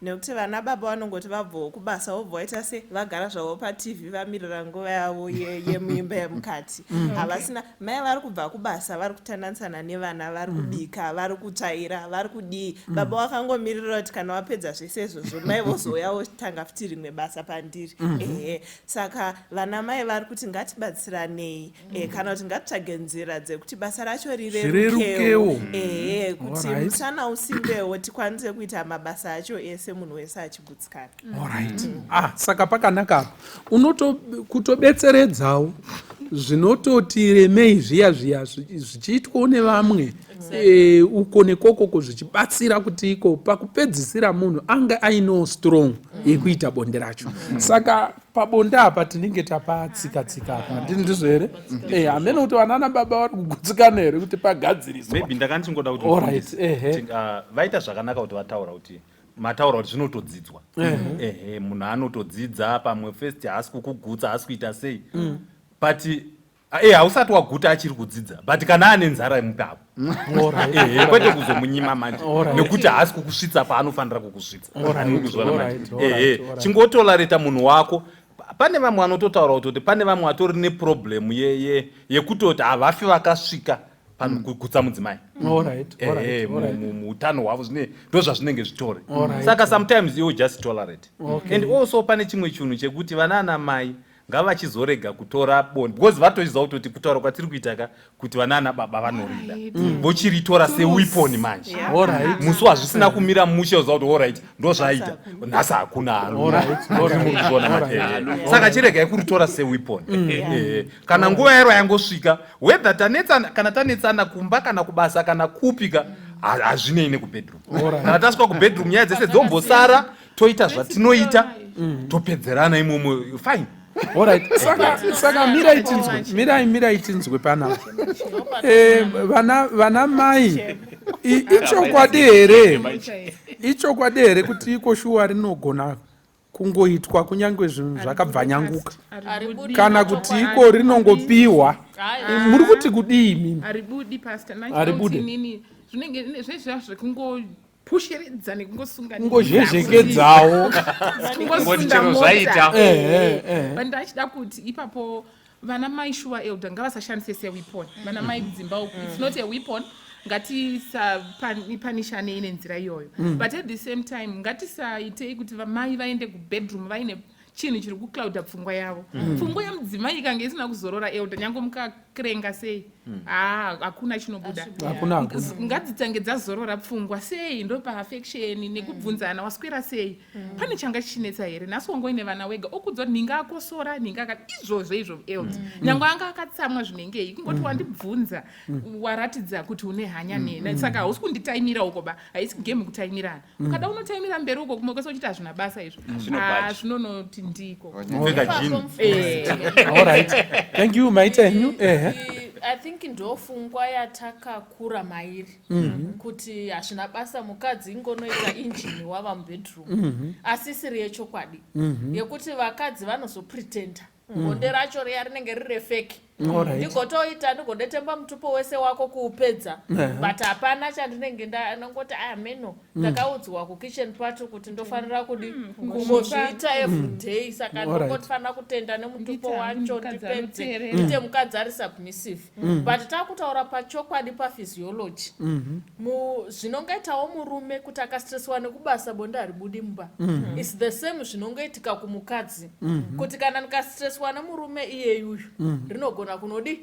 nekuti vana baba vanongoti vabvawo kubasa, vobva vaita se vagara zvavo paTV, vamirira nguva yavo yemuimba yemukati. Havasina mai vari kubva kubasa, vari kutandanisana nevana, vari kubika, vari kutsvaira, vari kudii. Baba vakangomirira kuti kana wapedza zvese izvozvo, mai vozouya votanga futi rimwe basa pandiri. Ehe, saka vana mai vari kuti ngatibatsiranei, kana kuti ngatitsvage nzira dzekuti basa racho Zvirerukewo. rirerukewo, ehe, kuti musana usimbewo, tikwanise kuita mabasa acho ese, munhu wese achigutsikana. Alright. Ah, saka pakanaka apa unoto kutobetseredzawo zvinototi remei zviya zviya zvichiitwawo nevamwe uko nekokoko, zvichibatsira kuti iko pakupedzisira munhu ange ainewo strong yekuita bonde racho. Saka pabonde apa tinenge tapatsika tsika apa, handiti ndizvo here? Hamene kuti vanana baba vari kugutsikana here kuti pagadziriswa. Maybe ndanga ndichingoda kuti Alright, ehe. Vaita zvakanaka kuti vataura kuti mataura kuti zvinotodzidzwa. Ehe, munhu anotodzidza. Pamwe first haasi kukugutsa, haasi kuita sei, but hausati waguta, achiri kudzidza. But kana ane nzara, mupe apo. Ehe, kwete kuzomunyima manje nekuti haasi kukusvitsa paanofanira kukusvitsa. Kuzviona manje? Ehe, chingotolerata munhu wako. Pane vamwe vanototaura kutoti pane vamwe vatori neproblem yekutoti havafi vakasvika panokugutsa mudzimai. Ehe, muutano hwavo zvine ndo zvazvinenge zvitori. Saka sometimes you just tolerate. And also pane chimwe chinhu chekuti vana ana mai Ngavachizorega kutora bonde because vatoziva kutoti kutaura kwatiri kuita ka kuti vanaana baba vanorida vochiritora seweapon manje. Musi wazvisina kumira mushe uziva kuti alright, ndozvaita nhasi, hakuna murikuzviona manje. Saka chiregai kuritora seweapon. Kana nguva yaro yangosvika, whether tanetsana kana tanetsana kumba kana kubasa kana kupi ka, hazvinei nekubedroom. Kana tasvika kubedroom, nyaya dzese dzombosara, toita zvatinoita, topedzerana imomo, fine. Alright, saka mirai tinzwe, mirai tinzwe panapa. Vana mai, ichokwadi here, ichokwadi here kuti iko shuwa rinogona kungoitwa kunyange zvinhu zvakabvanyanguka, kana kuti iko rinongopiwa? Muri kuti kudii mimi? Haribudi, pastor. Haribudi. Nini zvinenge zvezviya zvekungopushiridza nekungosunga. Kungozhezhekedzawo. Kungoti chero zvaita. But ndachida kuti ipapo vana mai shuwa, elder, ngavasashandise seweapon. Vana mai kudzimba uku, it's not a weapon. Ngatisapanishanei nenzira iyoyo, but at the same time ngatisaitei kuti vamai vaende kubedroom vaine chinhu chiri kuclouda pfungwa yavo. Pfungwa yemudzimai ikange isina kuzorora, elder, nyange mukakirenga sei, haa, hakuna chinobuda. Hakuna, hakuna. Ngadzitange dzazorora pfungwa sei, ndo paaffection nekubvunzana, waswera sei, pane changa chichinetsa here nhasi, wangoine vana wega, okudza kuti nhinga akosora, nhinga aka izvozvo izvo, elder, nyange anga akatsamwa zvinengei, kungoti wandibvunza, waratidza kuti une hanya neni. Saka hausi kunditaimira uko ba, haisi game kutaimirana. Ukada unotaimira mberi uko, kumwe kwese uchiti hazvina basa izvo. Hazvinobhachi. Ah, zvinonoti ndiko. Pfeka jean. Alright, thank you, maita henyu, ehe. I think ndofungwa yatakakura mairi kuti hazvina basa, mukadzi ingonoita injini wava mubedroom, asi isiri yechokwadi yekuti vakadzi vanozopretenda bonde racho riya rinenge riri refake. Ndigotoita, ndigodetemba mutupo wese wako kuupedza, but hapana chandinenge nongoti ameno ndakaudzwa kukitchen party kuti ndofanira kudi kungozviita everyday, saka ndongofanira kutenda nemutupo Ndita wacho, mukadzi ndipedze, anoteerera. ndite mukadzi ari submissive. But takutaura pachokwadi, paphysiology, zvinongoitawo murume kuti akastresiwa nekubasa bonde haribudi mumba is the same zvinongoitika kumukadzi, kuti kana ndikastresiwa nemurume iyeyuyu, rinogona kunodi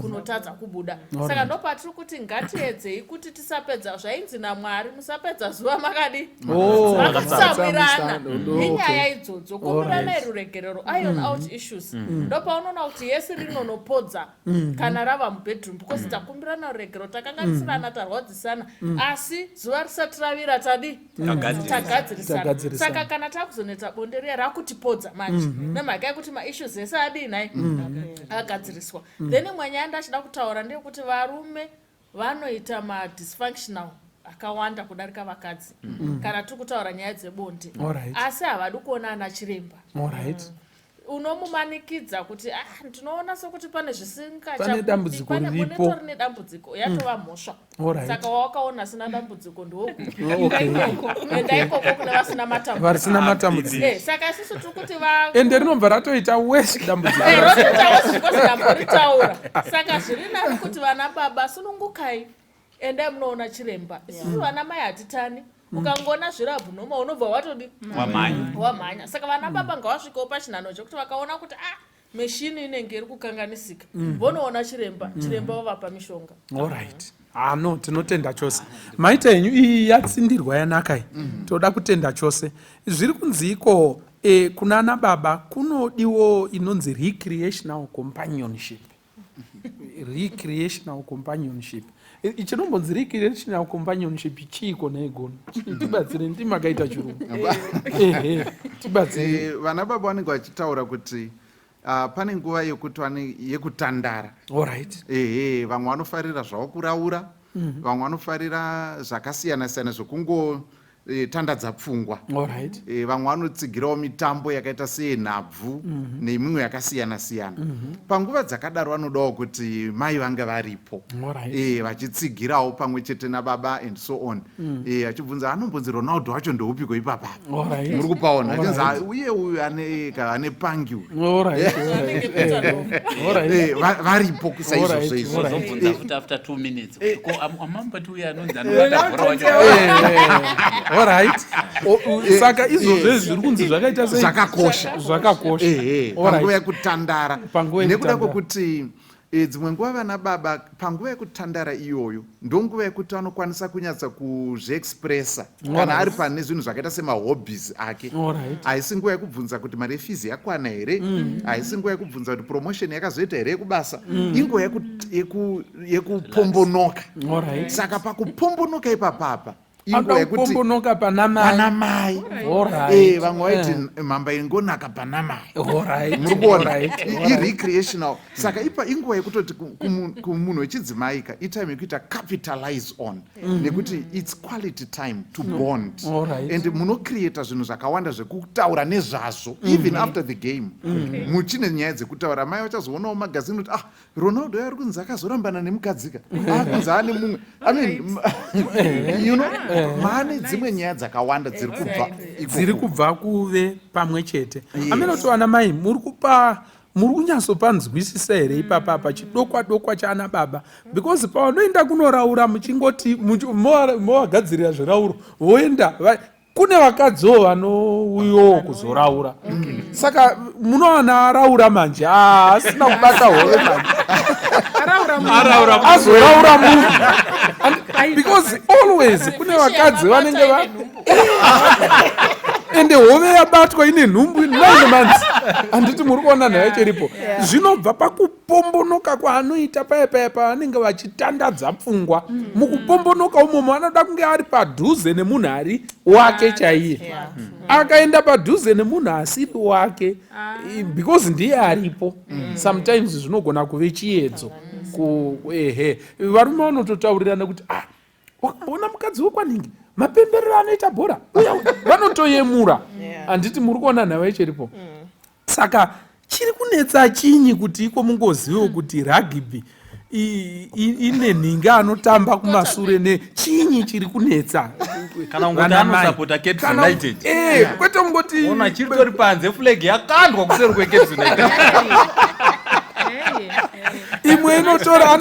kunotadza kubuda. Saka ndopatiri kuti ngatiedzei kuti tisapedza zvainzi naMwari, musapedza zuva makadi Oh, makatsamwirana. Okay. Inyaya idzodzo, kumbiranai ruregerero, iron out issues. Ndopaunoona kuti yesi rinonopodza kana rava mubedroom, because takumbirana ruregero, takanganisirana, tarwadzisana, asi zuva risati ravira tadi Tagadzirisa. tagadzirisana. Tagadzirisana. Saka kana takuzonetsa bonde riya rakutipodza manje, nemhaka yekuti maissues ese adii nai agadziriswa. Then imwe nyaya ndachida kutaura ndeyekuti varume vanoita madysfunctional akawanda kudarika vakadzi kana tiri kutaura nyaya dzebonde, asi havadi kuona ana chiremba. Unomumanikidza kuti ah, ndinoona sokuti pane Pane dambudziko riripo. zvisingachatori nedambudziko, yatova mhosva. Saka wawakaona asina dambudziko ndoku enda ikoko kune vasina matambudziko. Vasina matambudziko. Saka isusu tiri kuti va Ende rinobva ratoita wesi dambudziko. Rotoita wesi because ndamboritaura. Saka zviri nani kuti vana baba sunungukai, endai munoona chiremba. Isusu vana mai hatitani, ukangoona zviri abnormal unobva watodi Wamhanya. Wamhanya. Saka vana baba ngavasvikewo pachinhano chekuti vakaona kuti ah, meshini inenge iri kukanganisika, vonoona chiremba, chiremba vovapa mishonga. Alright, ah, no, tinotenda chose, maita henyu. Iyi yatsindirwa yanaka iyi, toda kutenda chose. Zviri kunzi iko kuna ana baba kunodiwo inonzi recreational companionship. Recreational companionship, chinombonzi recreational companionship chiiko naigono? Tibatsire, ndimakaita chirungu, ehe, tibatsire. Vana baba vanenge vachitaura kuti pane nguva yekuti yekutandara. Ehe, vamwe vanofarira zvavo kuraura, vamwe vanofarira zvakasiyana siyana zvokungo tandadza pfungwa. Vamwe vanotsigirawo mitambo yakaita seyenhabvu nemimwe yakasiyana siyana. Panguva dzakadaro vanodawo kuti mai vange varipo, vachitsigirawo pamwe chete nababa and so on. Achibvunza anombonzi Ronaldo wacho ndoupiko ipapa, muri kupaona, achinzi "Ah, uye uyu ane ane pangi uyu." Varipo saizvozvo izvo. Zobvunza futi after 2 minutes kuti ko amambati uyu anonzi anobata bhora wacho. Alright. Saka izvozvo zviri kunzi zvakaita sei? Zvakakosha. Zvakakosha. Ehe, panguva yekutandara. Nekuda kwekuti e, dzimwe nguva vana baba panguva yekutandara iyoyo ndonguva yekuti anokwanisa kunyatsa kuzviexpressa kana ari pane zvinhu zvakaita semahobbies ake. Haisi nguva yekubvunza kuti mari yefizi yakwana here, haisi nguva yekubvunza kuti promotion yakazoita here yekubasa, inguva yekupombonoka. Saka pakupombonoka ipapapa, inguva yekuti kupombonoka pana mai, pana mai. Eh, vamwe vaiti mhamba ingonaka pana mai. Muri kuona, irecreational. Saka ipa inguva yekutoti kumunhu wechidzimai ka, itime yekuita capitalize on, nekuti its quality time to bond and munocreata zvinhu zvakawanda zvekutaura nezvazvo. Even after the game muchine nyaya dzekutaura. Mai vachazoonawo magazini kuti, ah, Ronaldo ari kunzi akazorambana nemukadzika, akunzi ane mumwe. I mean, maane dzimwe nyaya dzakawanda dziri kubva dziri kubva kuve pamwe chete. Amene kuti vana mai muri kupa, muri kunyatsopanzwisisa here ipapa pa chidokwa dokwa chaana baba? Because pavanoenda kunoraura, muchingoti movagadzirira zvirauro, voenda kune vakadziwo vanouyowo kuzoraura. Saka munowana araura manje, ah, asina kubata hove manje, azoraura munhu. Because always kune vakadzi vanenge va ende hove yabatwa ine nhumbu 9 months. Handiti muri kuona nhau yacho iripo? Zvinobva pakupombonoka kwaanoita paya paya pavanenge vachitandadza pfungwa. Mukupombonoka umomo anoda kunge ari padhuze nemunhu ari wake chaiye. Akaenda padhuze nemunhu asiri wake, because ndiye aripo, sometimes zvinogona kuve chiedzo. Ehe, varume vanototaurirana kuti, ah, wakamboona mukadzi wekwaningi, mapemberero anoita bhora uya? Vanotoyemura. Handiti muri kuona nhau yacho iripo? Saka chiri kunetsa chinyi kuti iko mungozivewo kuti rugby ine nhingi anotamba kumasure? Nechinyi chiri kunetsa? Kana ungoti anosapota Caps United. Eh, kwete ungoti ona chiritori panze, flag yakandwa kuseri kweCaps United. Imwe inotora,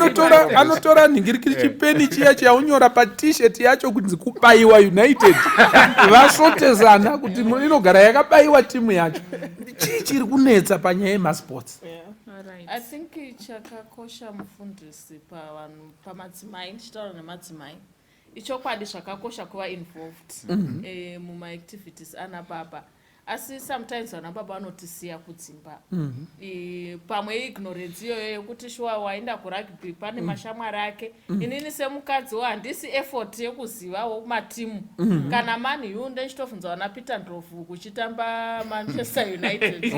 anotora nhingirikiri, chipeni chiya chiyaunyora paT-shirt yacho kunzi kubayiwa United, vasotesana kuti inogara yakabayiwa timu yacho. Chii chiri kunetsa panyaya yemasports? I think chakakosha, mufundisi, pavanhu, pamadzimai, ndichitaura nemadzimai, ichokwadi zvakakosha kuva involved mumaactivities ana baba, asi sometimes vana baba vanotisiya kudzimba. Pamwe ignorance iyoyo yekuti shuwa waenda kurugby pane mashamwari ake. Inini semukadziwo handisi effort yekuzivawo matimu. Kana Man U, ndechitovhunza vana Peter Ndlovu kuchitamba Manchester United.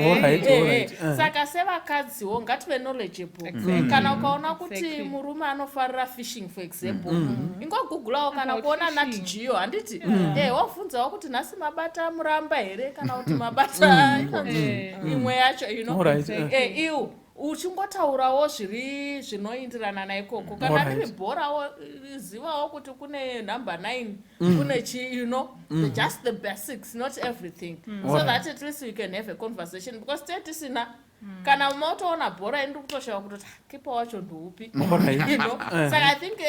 Saka sevakadziwo ngative knowledgeable. Kana ukaona kuti murume anofarira fishing, for example, ingogugulawo kana kuona Nat Geo, handiti? Wobvunzawo kuti nhasi mabata muramba here, kana kuti mabata inonzi imwe yacho. Iwo uchingotaurawo zviri zvinoindirana naikoko. Kana riri bhorawo, zivawo kuti kune number 9, kune chi, just the basics, not everything, so that at least you can have a conversation, because tee tisina kana mautoona bhora, ini ndikutoshaya kutoti, "Ah, kipa wacho ndoupi?" Saka I think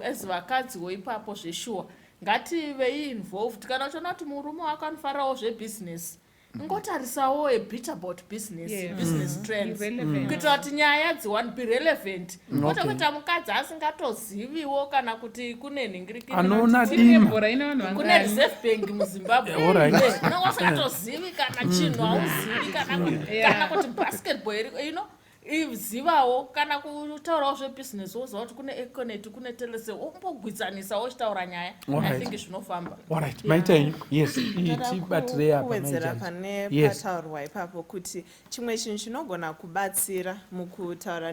as vakadziwo ipapo zveshuwa ngativei involved. Kana uchiona kuti murume wako anofarirawo zvebusiness, ingotarisawo a bit about business, business trends, Be relevant. Kuitira kuti nyaya dziwan be relevant, kwete kuita mukadzi asingatoziviwo kana kuti kune nhingirikiri. Anoona Timu dima. yebhora ine vanhu Kune vangani? Reserve Bank muZimbabwe. Unenge usingatozivi kana chinhu, hauzivi kana kuti basketball iri, izivawo kana kutaurawo zvebusiness, woziva kuti kune Econet, kune Telecel, wombogwidzanisawo uchitaura nyaya. I think zvinofamba. Alright, maita henyu. Yes, Ndoda tibatirei apa. kuwedzera Mai pane pataurwa ipapo kuti chimwe chinhu chinogona kubatsira mukutaura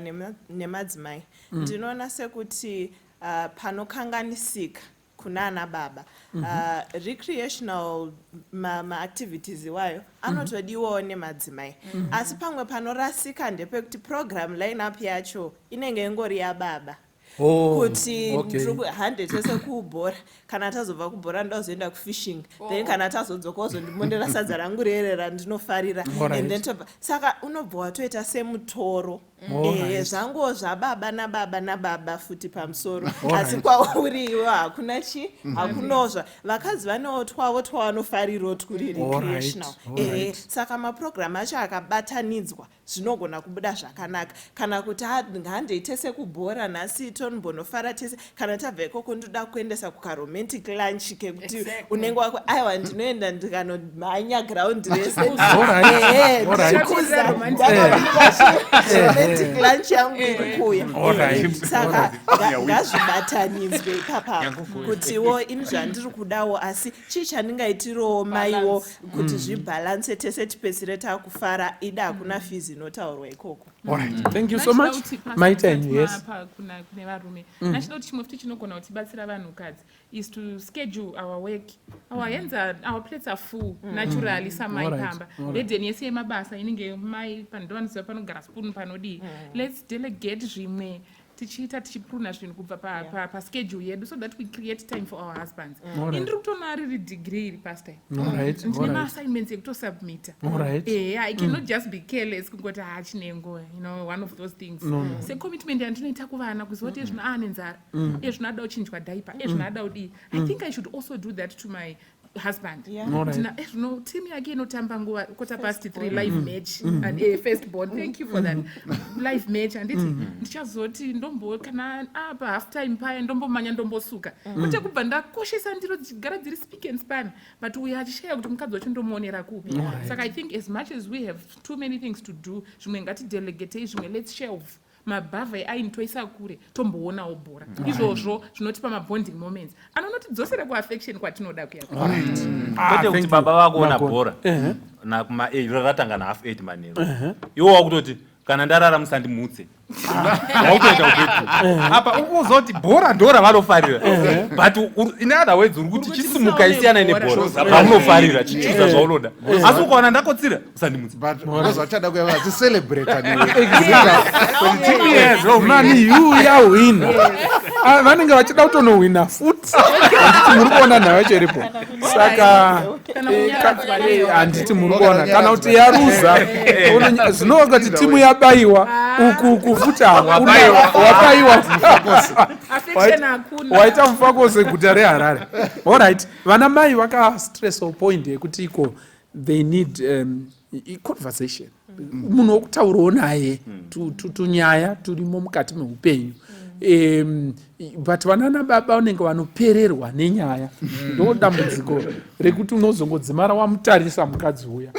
nemadzimai, ndinoona sekuti panokanganisika kuna ana baba, recreational maactivities iwayo anotodiwawo nemadzimai, asi pamwe panorasika ndepekuti program lineup yacho inenge ingori yababa. Oh, Kuti okay. ndiri hande tese kubhora. Kana tazobva kubhora ndozoenda kufishing. Then kana tazodzoka wozondimondera sadza rangu rere randinofarira. And then tobva. Saka unobva watoita semutoro. Ehe, zvanguwo zvababa nababa nababa futi pamusoro. Asi kwauri iwe hakuna chi, hakunawo zva. Vakadzi vanewo twavo twavanofarirawo twuri recreational. Ehe, saka maprogram acho akabatanidzwa zvinogona kubuda zvakanaka. Kana kuti handei tese kubhora nhasi tombonofara tese, kana tabva ikoko ndoda kuendesa kukaromantic lunch kekuti unenge wako aiwa ndinoenda ndikanomhanya ground rese. Ehe, ndichikuza romantic lunch yangu iri kuuya. Saka ngazvibatanidzwe ipapapo kutiwo ini zvandiri kudawo, asi chii chandingaitirowo maiwo kuti zvibhalanse tese tipedzisire takufara. Ida hakuna fees inotaurwa ikoko. Alright. Thank you so much. Ndachida kuti Maita henyu, yes. Kune varume, ndachida kuti chimwe futi chinogona kutibatsira vanhukadzi is to schedule our work. Our hands are, our plates are full naturally samai pamba. Burden yese yemabasa inenge mai pandovanoziva panogara spoon panodii. Let's delegate zvimwe tichiita tichipruna zvinhu kubva paschedule yedu so that we create time for our husbands. Ini ndiri kutoona riri degree iri, pastor. Ndine maassignments ekutosubmita. Ehe, I cannot just be careless kungoti haachinengo, one of those things. No, no. Secommitment yandinoita kuvana, kuziva kuti ezvino aane nzara, ezvino ada kuchinjwa diaper, ezvino ada kudii. I think I should also do that to my husband. Ezvino team yake inotamba nguva 3:15 live match and first born, thank you for that, live match, handiti? Ndichazoti ndombo kana apa half time paya ndombomanya ndombosuka, kwete kubva ndakoshesa ndiro dzichigara dziri spick and span, but uyo achishaya kuti mukadzi wacho ndomuonera kupi. Saka I think as much as we have too many things to do, zvimwe ngatidelegatei, zvimwe let's shelve mabhavha eaini toisa kure, tomboonawo bhora. Izvozvo zvinotipa mabonding moments anonotidzosera kuaffection kwatinoda kuya. Ah, Kwete kuti baba vakuona bhora nakuma 8, ratanga na 8:30 manheru, iwo wakutoti kana ndarara musandimutse, wakutoenda kubedroom. Apa ukuziva kuti bhora ndo ravanofarira, but in other words uri kuti chisimuka isiyana nebhora ramunofarira, chichuza zvaunoda, asi ukaona ndakotsira usandimutse. But because vachada kuya vachicelebrata newe. Man U yahwina. Ah, vanenge vachida kutonohwina futi, handiti muri kuona nhau yacho iripo? Saka Kana kunyaradzwa neyo. Handiti muri kuona kana kuti yaruza, zvinova kuti timu yabayiwa uku uku futi hakuna wabayiwa. Affection hakuna. Waita mufako seguta reHarare. Alright, vana mai vakastress point yekuti iko they need conversation, munhu wokutaurawo naye tunyaya turimo mukati meupenyu. But vanana baba vanenge vanopererwa nenyaya, ndo dambudziko rekuti unozongodzimara wamutarisa mukadzi uya.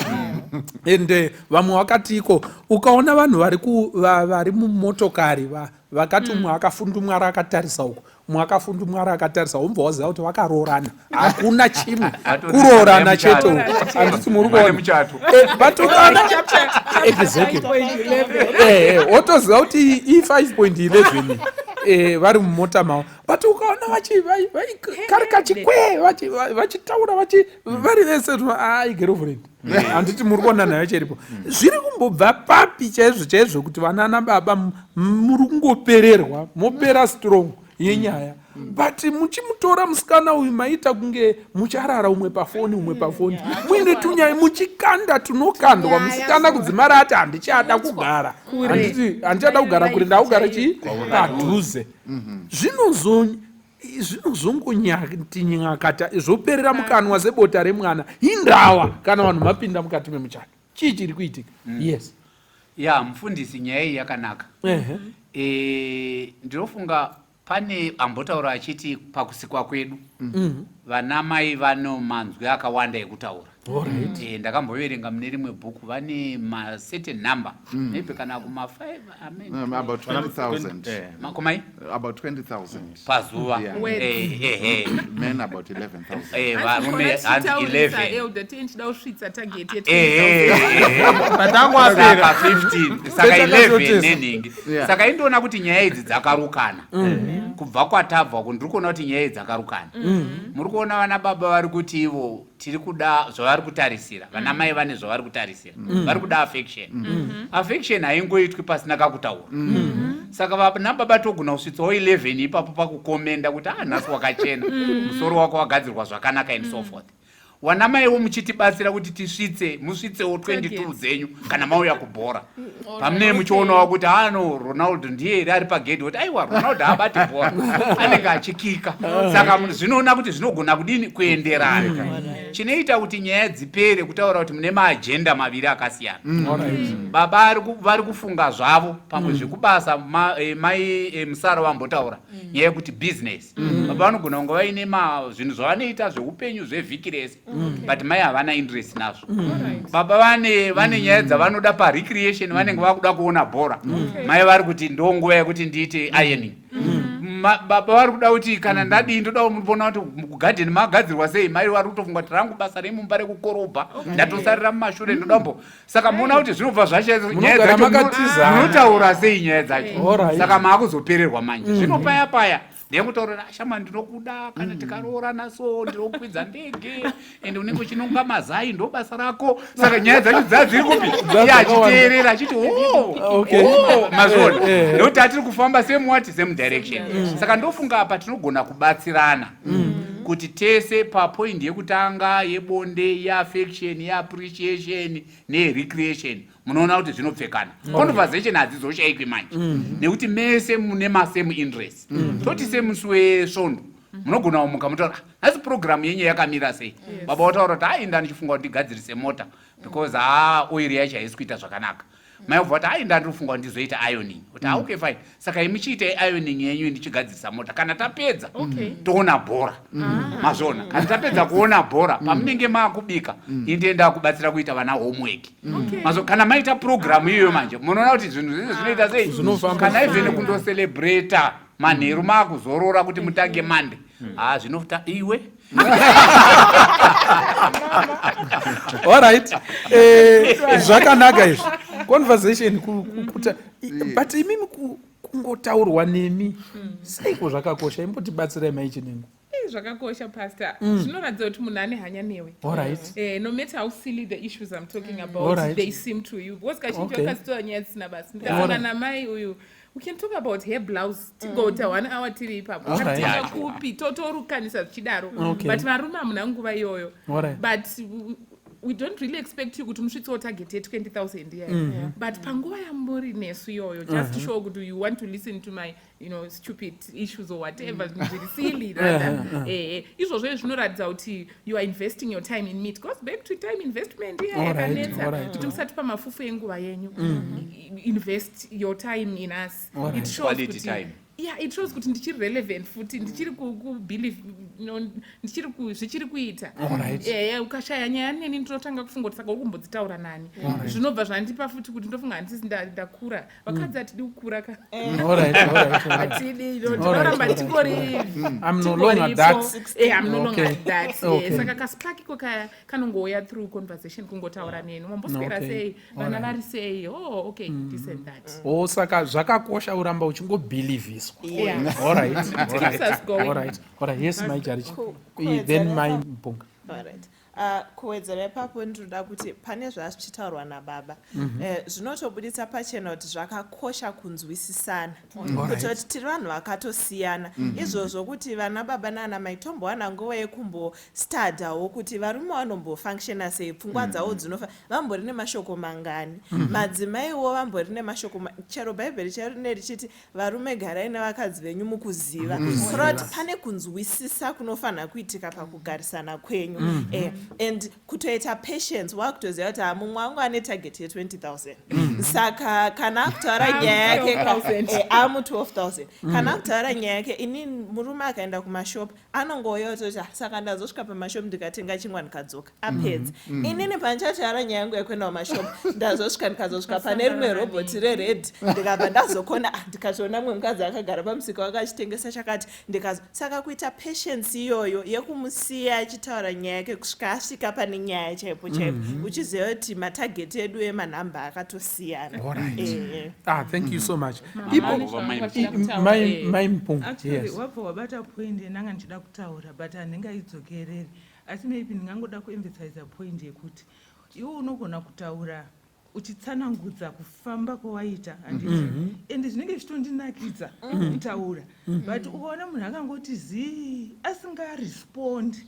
And vamwe vakati iko ukaona vanhu vari mumotokari vakati umwe akafundumwara akatarisa uku, umwe akafundumwara akatarisa, wombva waziva kuti vakaroorana, hakuna chimwe, kuroorana chete uku, handiti muri kuona? But ukaona, exactly, wotoziva kuti i5.11 vari mumota mavo. But ukaona karika chikwe vachitaura vari vese, ai girlfriend, handiti muri kuona nayo cheripo? Zviri kumbobva papi chaizvo chaizvo kuti vanana baba muri kungopererwa, mopera strong yenyaya, but muchimutora musikana uyu maita kunge mucharara, umwe pafoni, umwe pafoni, muine tunyaya muchikanda tunokandwa, musikana kudzimara ati handichada kugara, handiti handichada kugara kure, ndakugara chii padhuze. Zvinozongonyatinyakata zvoperera mukanwa sebota remwana. Indawa kana vanhu mapinda mukati memuchato, chii chiri kuitika? Yes. Ya, mufundisi, nyaya iyi yakanaka. Ndinofunga pane ambotaura achiti pakusikwa kwedu vana mai vano manzwi akawanda ekutaura. Ndakamboverenga mune rimwe bhuku vane macertain number, maybe kana kuma5. About 20,000. Makomai? About 20,000. Pazuva? Yeah. Ehe. Men about 11,000. Varume hanzi 11. Elder, tichida kusvitsa target ye Saka 15, saka 11 nenhingi. Saka indoona kuti nyaya idzi dzakarukana kubva kwatabva ku. Ndiri kuona kuti nyaya idzi dzakarukana. Muri kuona vana baba vari kuti ivo tiri kuda zvavari kutarisira, vana mai vane zvavari kutarisira, vari kuda affection. Affection haingoitwi pasina kakutaura. Saka vana baba togona kusvitsawo 11 ipapo pakukomenda kuti ah nhasi wakachena, musoro wako wagadzirwa zvakanaka and so forth. Wanamaiwo muchitibatsira kuti tisvitse, musvitsewo 22 dzenyu kana mauya kubhora. Pamunee muchionawo kuti ano ah, Ronaldo ndiye here ari pagedhi, kuti aiwa Ronaldo haabati bhora, anenge achikika. Saka zvinoona kuti zvinogona kudini kuenderana. Chinoita kuti nyaya dzipere kutaura kuti mune maajenda maviri akasiyana. Baba vari kufunga zvavo pamwe zvekubasa, mai Musara vambotaura nyaya yekuti business. Baba vanogona kunge vaine zvinhu zvavanoita zveupenyu zvevhiki rese, but mai havana interest nazvo. Baba vane nyaya dzavanoda parecreation, vanenge vakuda kuona bhora, mai vari kuti ndo nguva yekuti ndiite ironing. Baba vari kuda kuti kana ndadii ndoda kuona kuti kugadheni magadzirwa sei, mai vari kutofunga kuti rangu basa remumba rekukorobha, ndatosarira mumashure, ndoda mbo. Saka muona kuti zvinobva zvasha nyaya Munogara dzacho makatizana. Munotaura sei nyaya dzacho? Saka maakuzopererwa manje. Zvino paya paya ndeyekutaurira, shama ndinokuda, kana tikaroorana so ndinokwidza ndege ende unenge uchinonga mazai, ndo basa rako. Saka nyaya dzacho dzaa dziri kupi? Iye achiteerera achiti o oh, mazviona nekuti atiri kufamba same what, same direction. Saka ndofunga apa tinogona kubatsirana kuti tese papoint yekutanga yebonde, yeaffection, yeappreciation neyerecreation, munoona kuti zvinopfekana. Conversation hadzizoshayikwi manje nekuti mese mune masame interest. Toti semusi wesvondo munogona kumuka mutaura, "Ah, nhasi programu yenyu yakamira sei?" Baba vataura kuti, "Ai, ndandichifunga kuti ndigadzirise mota because haa oiri yacho haisi kuita zvakanaka." Mai obva kuti, "Ai, ndandinofunga kuti ndizoita ironing." Kuti, "Ah, okay, fine, saka imichiitai ironing yenyu, ndichigadzirisa mota. Kana tapedza toona bhora." Mazviona? Kana tapedza kuona bhora, pamunenge maakubika, indienda kubatsira kuita vana homework. Mazo kana maita programu iyoyo manje munoona kuti zvinhu zvese zvinoita sei. Zvinofamba. Kana even kundocelebrata manheru maakuzorora kuti mutange mande, ha zvinota iwe. Alright, zvakanaka izvi, conversation but imimi kungotaurwa nemi seiko zvakakosha? Imbotibatsirai, mai Chinengo. Zvakakosha, Pastor. Zvinoratidza kuti munhu ane hanya newe. No matter how silly the issues I'm talking about they seem to you, because kazhinji vakazitora nyaya dzisina basa. Ndikasangana namai uyu, we can talk about her blouse, tigoita one hour tiri ipapo. Katenga kupi, totorukanisa zvichidaro. But varume hamuna nguva iyoyo. But we don't really expect you kuti musvitsewo target ye20 000 iyayo, but panguva yamuri nesu iyoyo, just to show kuti you want to listen to my stupid issues or whatever, zvinhu zviri silly rather, izvozvo zvinoratidza kuti you are investing your time in me. It goes back to time investment iya yakanetsa, kuti musatipa mafufu enguva yenyu. Invest your time in us. It shows Quality kuti time. Yeah, it shows kuti ndichiri relevant futi, ndichiri kubelieve, ndichiri zvichiri kuita. Ukashaya nyaya neni, ndinotanga kufunga kuti saka uri kumbodzitaura nani? Zvinobva zvandipa futi kuti ndofunga handisi ndakura. Vakadzi hatidi kukura ka. Hatidi, tinoramba tingori. I'm no longer that. I'm no longer that. Saka kaspark iko kaya kanongouya through conversation, kungotaura neni, wamboswera sei, vana vari sei, oh okay, this and that. Oh, saka zvakakosha uramba uchingobhilivhiswa. Yeah. All Keeps us going. All right. Yes, mai Jarichi. Then mai Mpunga. Alright. Kuwedzera ipapo, ndinoda kuti pane zvazvichitaurwa nababa, zvinotobuditsa pachena kuti zvakakosha kunzwisisana, kuti kuti tiri vanhu vakatosiyana. Izvozvo kuti vana baba naana mai tombowana nguva yekumbostadhawo kuti varume vanombofunctiona sei, pfungwa dzavo dzinofa vambori nemashoko mangani, madzimaiwo vambori nemashoko chero Bhaibheri chairo rine richiti varume garai nevakadzi venyu mukuziva, kureva kuti pane kunzwisisa kunofanira kuitika pakugarisana kwenyu. And kutoita patience, wakutoziva kuti ha mumwe wangu ane target ye20 000, saka kana akutaura nyaya yake 12,000. Amu 12 000, kana akutaura nyaya yake, ini murume akaenda kumashopu anongouya ototi, "Ah, saka ndazosvika pamashopu ndikatenga chingwa ndikadzoka," apedza. Inini pandichataura nyaya yangu yekuenda kumashopu, ndazosvika ndikazosvika pane rimwe robhoti rered, ndikabva ndazokona, ah, ndikatoona mumwe mukadzi akagara pamusika wake achitengesa chakati, ndikazo. Saka kuita patience iyoyo yekumusiya achitaura nyaya yake kusvika asvika pane nyaya chaipo chaipo, uchiziva kuti matageti edu emanhamba akatosiyana. Ah, thank you so much. Mama, Ipo vane zvavanga vachida kutaura, mai Mpunga. Actually, wabva wabata point yandanga ndichida kutaura, but handingaidzokereri, asi maybe ndingangoda kuemphasiza point yekuti iwe unogona kutaura. Uchitsanangudza kufamba kwawaita handiti? Ende zvinenge zvichitondinakidza kutaura, but ukaona munhu akangoti zii asingarespondi,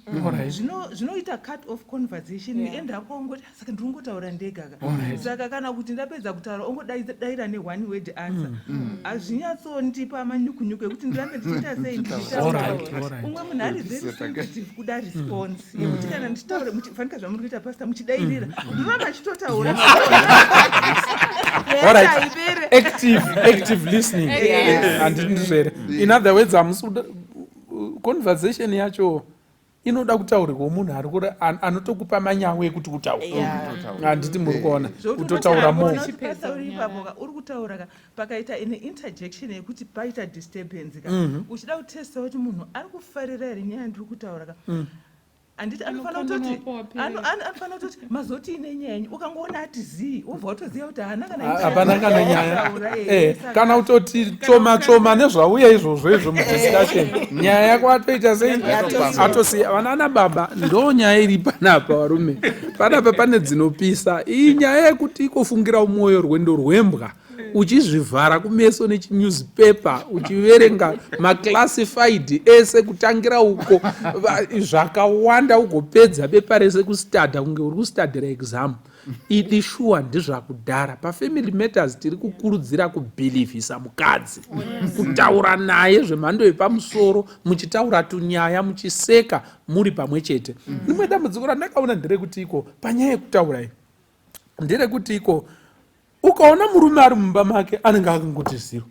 zvinoita cut off conversation. End up wangoti, "Ah, saka ndiri kungotaura ndega ka." Saka kana kuti ndapedza kutaura ongodaira neone word answer, hazvinyatsondipa manyukunyuku ekuti ndirambe ndichiita sei, ndichitaura. Umwe munhu ari very sensitive kuda response yekuti kana ndichitaura, fanika zvamuri kuita, pastor, muchidairira, ndinoramba achitotaura. Alright. Active listening, handiti ndizvo here? In other words, hamusi conversation yacho inoda kutaurirwa munhu ari anotokupa manyawo ekuti utaure, handiti muri kuona? Kutotaura more. Pastor, uri ipapo ka, uri kutaura ka, pakaita ine interjection yekuti paita disturbance ka, uchida kutesta kuti munhu ari kufarira here nyaya ndiri kutaura ka, handiti anofanira kutoti anofanira kutoti mazoti ine nyaya yenyu. Ukangoona ati zii, wobva watoziva kuti haana kana Hapana kana nyaya. Kana kutoti tsoma tsoma nezvauya izvozvo izvo mudiscussion, nyaya yako atoita sei? Atosiya. Vanana baba, ndo nyaya iri panapa. Varume, panapa pane dzinopisa. Iyi nyaya yekuti ikofungira mwoyo rwendo rwembwa, uchizvivhara kumeso nechinewspaper, uchiverenga maclassified ese kutangira uko, zvakawanda, ugopedza bepa rese kustadha kunge uri kustadhira exam. Idi shuwa, ndezvakudhara. Pafamily matters tiri kukurudzira kubhilivhisa mukadzi, kutaura naye zvemhando yepamusoro, muchitaura tunyaya, muchiseka muri pamwe chete. Rimwe dambudziko randakaona nderekuti iko panyaya yekutaura iyi, nderekuti iko ukaona murume ari mumba make anenge akangoti zero,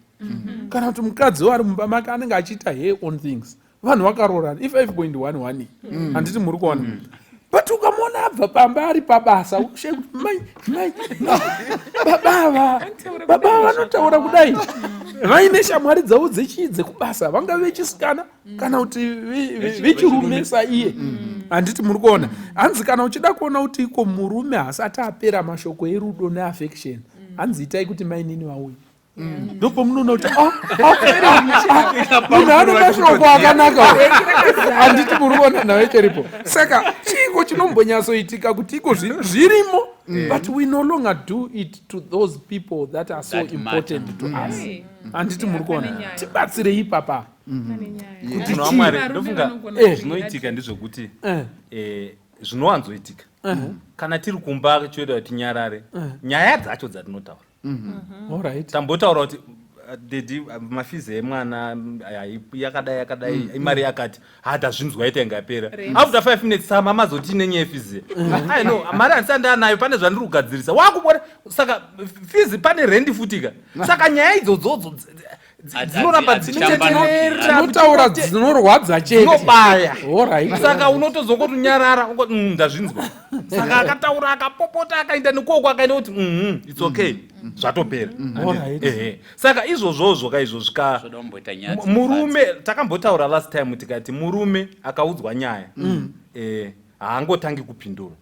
kana kuti mukadziwo ari mumba make anenge achiita her own things. Vanhu vakaroorana, i5.11, handiti muri kuona? But ukamuona abva pamba ari pabasa, ushaye kuti mai mai mai, baba ava, baba ava vanotaura kudai vaine shamwari dzavo dzechii, dzekubasa, vangave vechisikana kana kuti vechirume saiye, handiti muri kuona? Hanzi kana uchida kuona kuti iko murume hasati apera mashoko erudo neaffection, hanzi itai kuti mainini vauye. Ndopamunoona kuti ah, ah, munhu ane mashoko akanaka, handiti muri kuona nhau ichiripo? Saka chiiko chinombonyatsoitika kuti iko zvirimo, but we no longer do it to those people that are so That matter. important to us, handiti muri kuona? Pane nyaya. Tibatsirei ipapa. Pane nyaya. Kuti Munhu waMwari, Varume ndofunga vanogona zvinoitika ndezvekuti zvinowanzoitika kana tiri kumba choita kuti tinyarare, nyaya dzacho dzatinotaura. Tambotaura kuti daddy, mafees emwana yakadai yakadai, imari yakati, ha, tazvinzwa, ita ingapera. After 5 minutes, sama mazoti nenyaya yefees, I know mari handisati ndanayo, pane zvandiri kugadzirisa, wakubona. Saka fees, pane rendi futika. Saka nyaya idzodzodzo dzinoramba dzichiteterera. Tinotaura dzinorwadza chete. Dzinobaya. Saka unotozongotonyarara, ungoti, ndazvinzwa." Saka akataura, akapopota, akaenda nekoko, akaenda kuti, its okay," zvatopera. Ehe. Saka izvozvozvo ka, izvo zvika Zvoda kumboita nyaya murume, takambotaura last time tikati murume akaudzwa nyaya, haangotangi kupindura,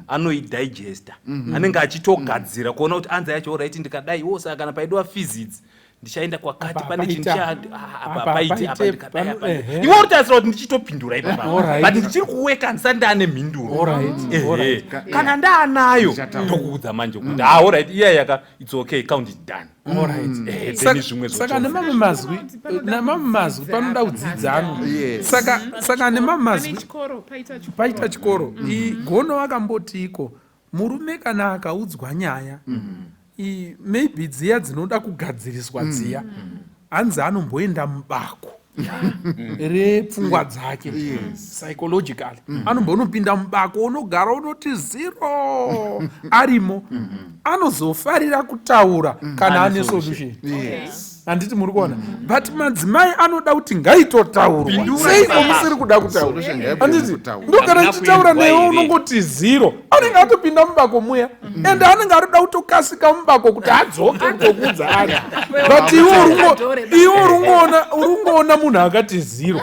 anoidigesta, anenge achitogadzira kuona kuti anza yacho, alright, ndikadai wo, saka kana paidiwa fees idzi ndichaenda kwakati, Apa pane chinhu hapaita. apa Apa paiti apa hapaite, ndikadai apa iwe uri tarisira kuti ndichitopindura ipapa, but ndichiri kuweka, handisati ndaane mhinduro. Ehe. Kana ndaanayo, Ndichataura. ndokuudza manje kuti, ah, alright, iya yaka, it's okay, count it done. Then zvimwe Saka zvocho. nemamwe mazwi, Panoda nemamwe mazwi, kudzidza panoda apa. kudzidzano. Saka nemamwe Pane mazwi chikoro, paita chikoro. Paita chikoro. Igono akamboti iko murume kana akaudzwa nyaya, maybe dziya dzinoda kugadziriswa dziya, hanzi anomboenda mubako repfungwa dzake, psychologically anombonopinda mubako, unogara unoti zero arimo, anozofarira kutaura kana ane solution, handiti muri kuona? But madzimai anoda kuti ngaitotaurwa. Pindura Seiko ipapa. musiri kuda kutaura? Solution ngaibve Handiti mukutaura. ndogara Hamuna ndichitaura kuinzwa newe, here? unongoti zero. Anenge atopinda mubako muya, ende anenge arida kutokasika mubako kuti adzoke kutokuudza ari, but iwe iwe uri kungoona munhu akati zero,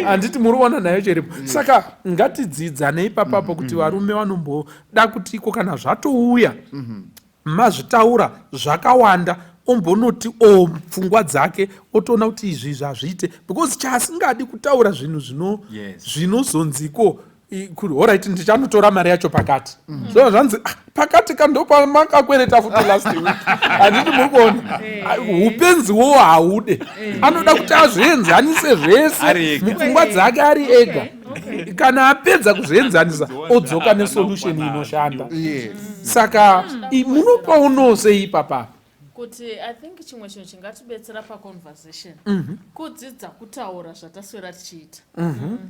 handiti muri kuona nayo cheripo? Saka ngatidzidzane ipapapo kuti varume vanomboda kuti iko kana zvatouya, mazvitaura zvakawanda, ombonoti o pfungwa dzake, otoona kuti izvi zvazviite, because chaasingadi kutaura zvinhu zvinozonziko. Horit, ndichanotora mari yacho pakati. Zvova zvanzi, "Ah, pakati kandopamakakwereta futi last week." Handiti muri kuona? Ah, upenziwo haude. Anoda kuti azvienzanise zvese Ari ega. mupfungwa dzake ari ega. Kana apedza kuzvienzanisa, odzoka nesolution inoshanda. Saka munopaonawo sei ipapapa? Kuti I think chimwe chinhu chingatibetsera paconversation kudzidza kutaura zvataswera tichiita,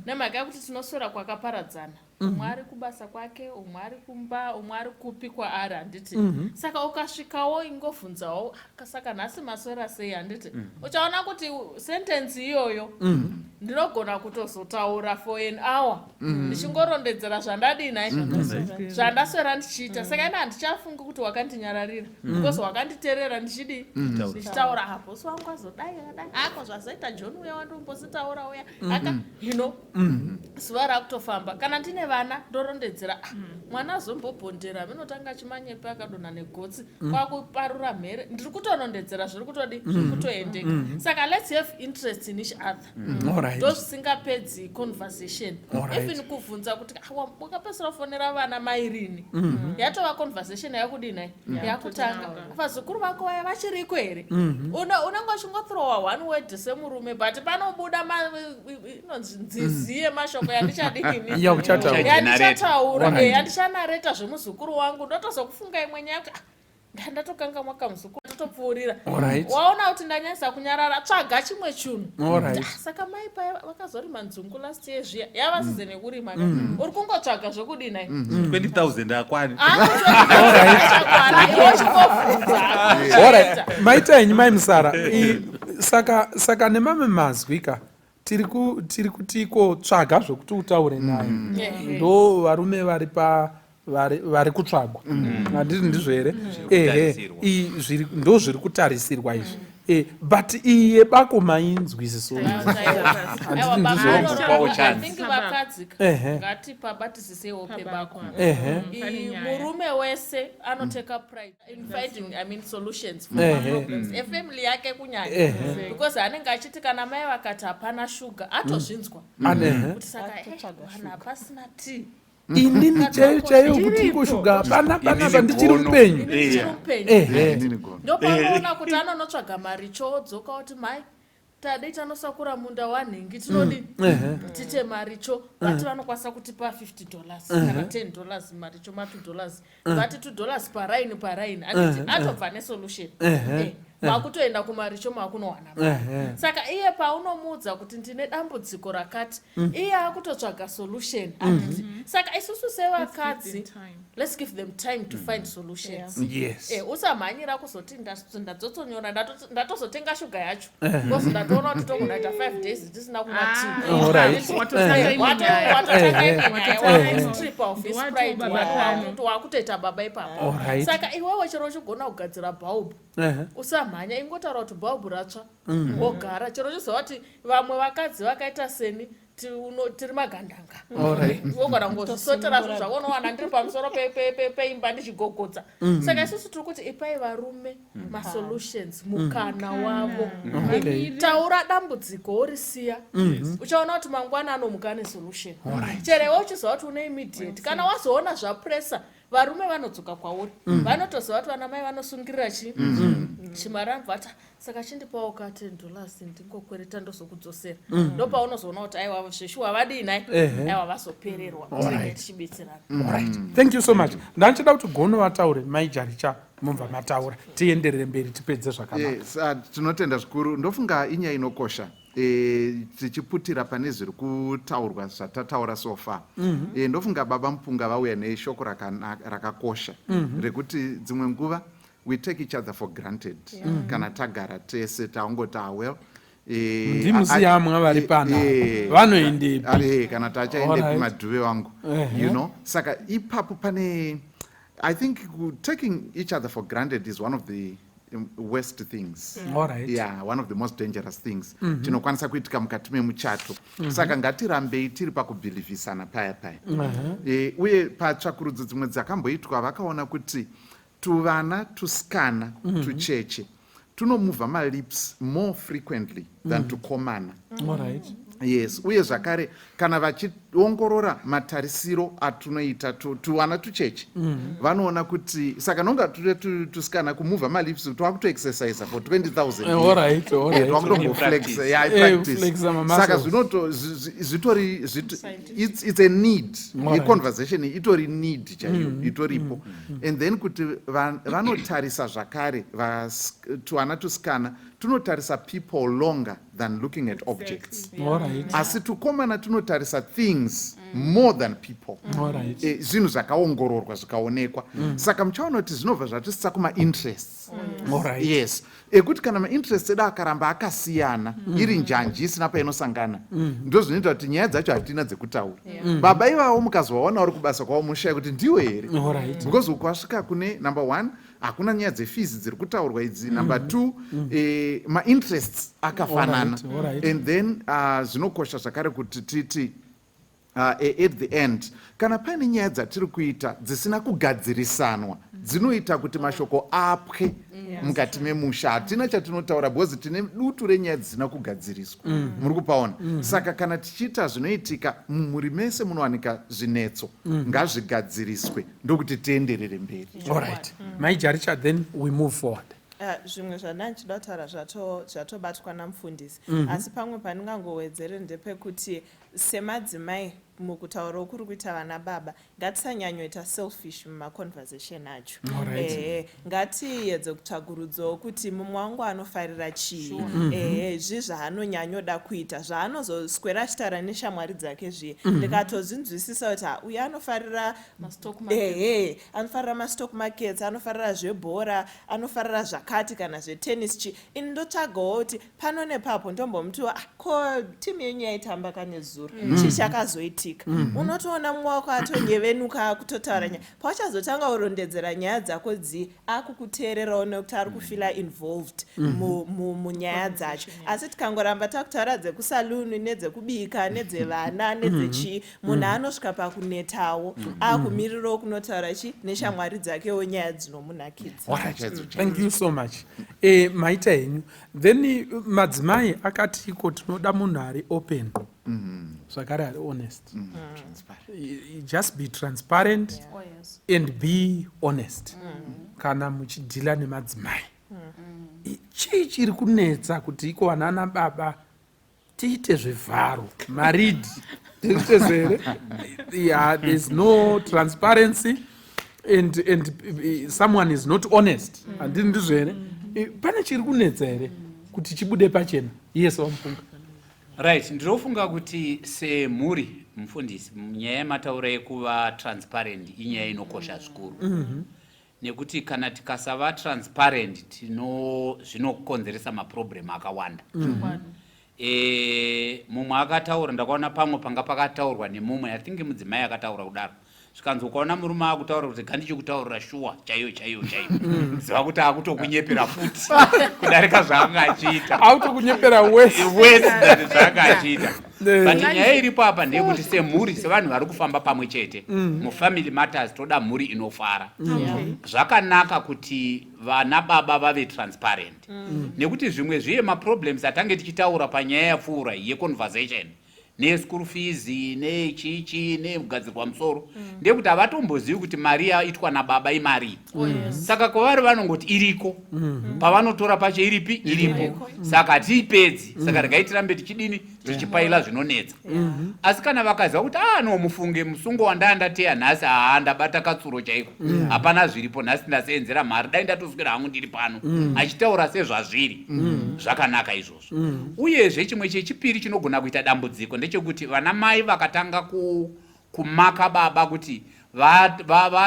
nemhaka yekuti tinoswera kwakaparadzana. Umwe ari kubasa kwake, umwe ari kumba, umwe ari kupi kwaari, handiti? Saka ukasvikawo ingovhunzawo, "Ah, saka nhasi maswera sei?" Handiti uchaona kuti sentence iyoyo ndinogona kutozotaura for an hour ndichingorondedzera zvandadini, zvandaswera ndichiita. Saka ina handichafungi kuti wakandinyararira, because wakanditeerera ndichidii, ndichitaura. Ah, bosi wangu azodai, akadai ako, zvazoita John uya wandombozotaura uya aka, zuva rakutofamba. Kana ndine vana, ndorondedzera, "Ah, mwana azombobhondera, minotanga achimanyepe, akadonha negotsi, kwakuparura mhere." Ndiri kutorondedzera zviri kutodi, zviri kutoendeka. Saka let's have interest in each other. Ndo zvisingapedzi conversation. Even kubvunza kuti, "Ah, wakapedzisira kufonera vana mairini?" Yatova conversation yakudini, yakutanga. Vazukuru vako vaya vachiriko here? Unenge uchingothrowa one word semurume, but panobuda inonzi nzizi yemashoko yandichadini, Yakuchataura. yandichataura, yandichanareta zvemuzukuru wangu. Ndotozokufunga imwe nyaya kuti, "Ah, ndatokangamwa kamuzukuru," totopfuurira. Waona kuti ndanyanyisa kunyarara, tsvaga chimwe chinhu. Ah, saka mai paya vakazorima nzungu last year zviya, yava season yekurima ka. Uri kungotsvaga zvekudini? 20,000 akwani. Alright. Maita henyu, mai Musara. Saka nemamwe mazwi ka, tiri kutiko tsvaga zvokuti utaure naye. Ndo varume vari pa vari kutsvagwa, handiti ndizvo here? Ehe. Kutarisirwa. Ndo zviri kutarisirwa izvi. But iyi yebako mainzwisiso, handiti ndizvo? Kupawo chance. Think vakadzi ngatipabatisisewo pebako. Murume wese anoteka pride in finding, I mean, solutions for problems efamily yake kunyanya, because anenge achiti kana mai vakati hapana shuga, atozvinzwa kuti saka vanhu hapasina tea. Inini chaiyo chaiyo kuti iko shuga hapana panapa, ndichiri Gono. mupenyu. Ini ndichiri mupenyu. Inini gono. Ndopanoona kuti anonotsvaga maricho, odzoka oti, "Mai, tadi tanosakura munda wanhingi, tinodi tite maricho." Vati vanokwanisa kutipa $50 kana $10, maricho ma $2, vati $2 paraini paraini, handiti atobva nesolution? Makutoenda kumaricho, makunowana mari. Saka iye paunomuudza kuti ndine dambudziko rakati, iye akutotsvaga solution, handiti? Saka isusu sevakadzi, Time. let's give them time to find solutions. Usamhanyira kuzoti ndadzotsonyora, ndatozotenga shuga yacho because ndatoona kuti togona kuita 5 days tisina kumwa tea. Watotanga imwe nyaya. Watotanga imwe nyaya, wakustrip of his Watova pride, baba pano. wakutoita baba ipapo. Saka iwewe chero uchigona kugadzira bhaubhu, usamhanya, ingotaura kuti bhaubhu ratsva, wogara. Chero uchiziva kuti vamwe vakadzi vakaita seni tiri magandanga, wogona kungozvisotera zvinhu zvako, unowana ndiri pamusoro peimba ndichigogodza. Saka isusu tiri kuti ipai varume masolutions, mukana wavo. Taura dambudziko worisiya, uchaona kuti mangwana anomuka nesolution. Chero iwe uchiziva kuti une immediate, kana wazoona zvapresa, varume vanodzoka kwauri. Vanotoziva kuti vana mai vanosungirira chi chimarambwa, ati, "Saka chindipawo ka $10 ndingokwereta, ndozokudzosera." Ndopaunozoona kuti aiwa, zveshuwa vadii nai, aiwa, vazopererwa. Tinenge tichibetserana. Alright. Thank you so much. Ndanchida kuti Gono vataure, maijaricha mubva mataura, tienderere mberi, tipedze zvakanaka. Yes, tinotenda zvikuru. Ndofunga inyaya inokosha, tichiputira pane zviri kutaurwa, zvatataura so far. Ndofunga baba Mupunga vauya neshoko rakakosha rekuti dzimwe nguva we take each other for granted. Kana tagara tese taungoti, "Ah, well," Ndimusiyamwa vari pana vanoendepi? Kana tachaendepi? Madhuve wangu. Saka ipapo pane, I think taking each other for granted is one of the worst things. Yeah, one of the most dangerous things tinokwanisa kuitika mukati memuchato. Saka ngatirambei tiri pakubhilivhisana paya paya. Uye patsvakurudzo dzimwe dzakamboitwa, vakaona kuti tuvana tusikana tucheche tunomuvha malips more frequently than tukomana. Yes, uye zvakare kana vachiongorora matarisiro atunoita tuvana tucheche vanoona kuti saka nonga tusikana kumuvha malips twakutoexercisa for 20000 eh, twakutomboflexa yeah, eh, practice saka zvinoto zvitori it's a need yeconversation itori need chaiyo mm. itoripo mm. and then kuti vanotarisa zvakare twana tusikana tunotarisa people longer than looking at objects right. Asi tukomana tunotarisa things mm. more than people right. E, zvinhu zvakaongororwa zvikaonekwa mm. Saka muchaona kuti zvinobva zvatisisa kumainterests mm. Right. Yes, ekuti kana mainterests edu akaramba akasiyana mm. iri njanji isina painosangana mm. ndozvinoita kuti nyaya dzacho hatina dzekutaura yeah. Baba ivavo mukazovaona uri kubasa kwavo mushaya kuti ndiwe here right. Because ukwasvika kune number one hakuna nyaya dzefees dziri kutaurwa idzi mm. Number two mm. eh, mainterests akafanana alright, alright. And then zvinokosha zvakare kuti titi at the end kana paine nyaya dzatiri kuita dzisina kugadzirisanwa dzinoita kuti mashoko apwe mukati memusha. Hatina chatinotaura because tine dutu renyaya dzisina kugadziriswa mm. Muri kupaona mm. Saka kana tichiita zvinoitika mumhuri mese munowanika zvinetso mm. Ngazvigadziriswe ndokuti tienderere mberi. Alright mm. Maijaricha, then we move forward. Zvimwe zvandanga ndichida kutaura zvatobatwa namufundisi mm -hmm. Asi pamwe pandingangowedzere ndepekuti semadzimai mukutaurawo kuri kuita vana baba ngatisanyanyoita selfish mumaconversation acho. Ehe, ngatiedze kutsvagurudzawo kuti mumwe wangu anofarira chii sure. Mm -hmm. Ehe, zvii zvaanonyanyoda kuita zvaanozoswera achitaura neshamwari dzake zviye mm -hmm. Ndikatozvinzwisisa kuti ha uyu anofarira ehe anofarira mastock markets, anofarira zvebhora, anofarira zvakati kana zvetennis chi ini ndotsvagawo kuti pano nepapo ndombomuti ah, ko timu yenyu yaitamba kane zuro mm. Chii chakazoitika mm -hmm. Unotoona mumwe wako atonyevenuka akutotaura nyaya pawachazotanga kurondedzera nyaya dzako dzi akukuteererawo nekuti ari kufila involved munyaya mm -hmm. dzacho. Asi tikangoramba takutaura dzekusaluni nedzekubika nedzevana nedzechii munhu mm. anosvika pakunetawo mm. akumirirawo kunotaura chi neshamwari dzakewo nyaya dzinomunakidza. Thank you so much. E, maita henyu. Then madzimai akati iko tinoda munhu ari open zvakare ari honest mm. Just be transparent yeah. Oh, yes. And be honest mm. Kana muchidhila nemadzimai mm. Chii chiri kunetsa kuti iko vanana baba tiite zvevharo maridhi tiite here? Yeah, there's no transparency and someone is not honest. Handini ndizvo here? Pane chiri kunetsa here kuti chibude pachena? Yes, wamufunga. Right, ndinofunga kuti semhuri, mufundisi, nyaya yemataura yekuva transparent inyaya inokosha zvikuru mm -hmm. Nekuti kana tikasava transparent tino zvinokonzeresa maproblem akawanda mm -hmm. E, mumwe akataura, ndakaona pamwe panga pakataurwa nemumwe, I think mudzimai akataura kudaro, zvikanzi ukaona murume akutaura kuti gandichikutaurira shuwa chaiyo chaiyo chaiyo mm. ziva kuti akutokunyepera futi kudarika zvaanga achiita. Akutokunyepera wese wese than zvaanga achiita. But nyaya iripo apa ndeyekuti semhuri, sevanhu vari kufamba pamwe chete mm. mufamily matters toda mhuri inofara mm. Zvakanaka kuti vana baba vave transparent mm. nekuti zvimwe zviye maproblems atange tichitaura panyaya yapfuura yeconversation neschool fees nechichi nekugadzirwa musoro mm. ndeyekuti havatombozivi kuti mari yaitwa nababa imari oh, yes. Saka kwavari vanongoti iriko mm -hmm. pavanotora pacho iripi iripo mm. Saka hatiipedzi mm. Saka regai tirambe tichidini tichipaila zvinonetsa mm -hmm. Asi kana vakaziva kuti ah no, mufunge musungo wandaa ndateya nhasi, haa ndabata katsuro chaiko, hapana zviripo nhasi, ndaseenzera mari, dai ndatoswera hangu ndiri pano mm. achitaura sezvazviri mm. Zvakanaka izvozvo mm. Uyezve chimwe chechipiri chinogona kuita dambudziko ndechekuti vana mai vakatanga ku kumaka baba kuti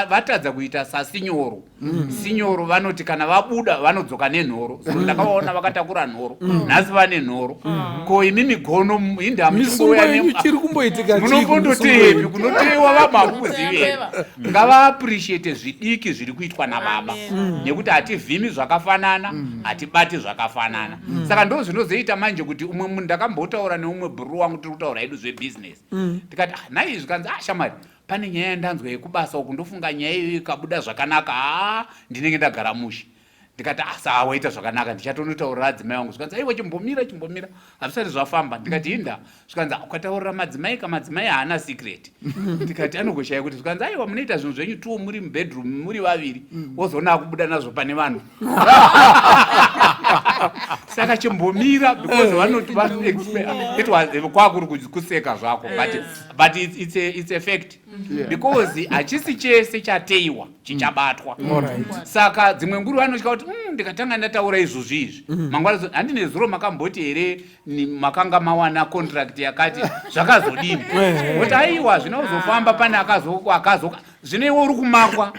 vatadza kuita sasinyoro mm. Sinyoro vanoti kana vabuda vanodzoka nenhoro so mm. ndakavaona vakatakura nhoro mm. Nhasi vane nhoro mm. Ko imi migono indamuchiri kumboitika? Munombondoteepi kunoteewa baba hakukuzivi here? Ngavaappreciate zvidiki zviri kuitwa nababa mm. nekuti hativhimi zvakafanana, hatibati zvakafanana mm. Saka ndo zvinozoita manje kuti umwe munhu, ndakambotaura neumwe bhuru wangu, tiri kutaura hedu zvebhizinesi mm. Tikati ah, nhai, zvikanzi ah, shamwari, pane nyaya yandanzwa yekubasa uku, ndofunga nyaya iyoyo ikabuda zvakanaka, haa ndinenge ndagara mushe. Ndikati asa ah, waita zvakanaka, ndichatonotaurira adzimai wangu. Zvikanzi aiwa, chimbomira, chimbomira, hazvisati zvafamba. Ndikati hinda. Zvikanzi ukataurira madzimai ka, madzimai haana secret. Ndikati anogoshaya kuti. Zvikanzi aiwa, munoita zvinhu zvenyu two muri mubedroom muri vaviri, wozoona akubuda nazvo pane vanhu. Saka chimbomira because vanoti it was kwakuri kuseka zvako, but it's a fact because hachisi chese chateiwa chichabatwa. Saka dzimwe nguru vanotya kuti ndikatanga ndataura izvozvi izvi mangwana handi nezuro makamboti here makanga mawana contract yakati zvakazodini? Kuti aiwa, zvinozofamba pane akazo akazo zvino iwe uri kumakwa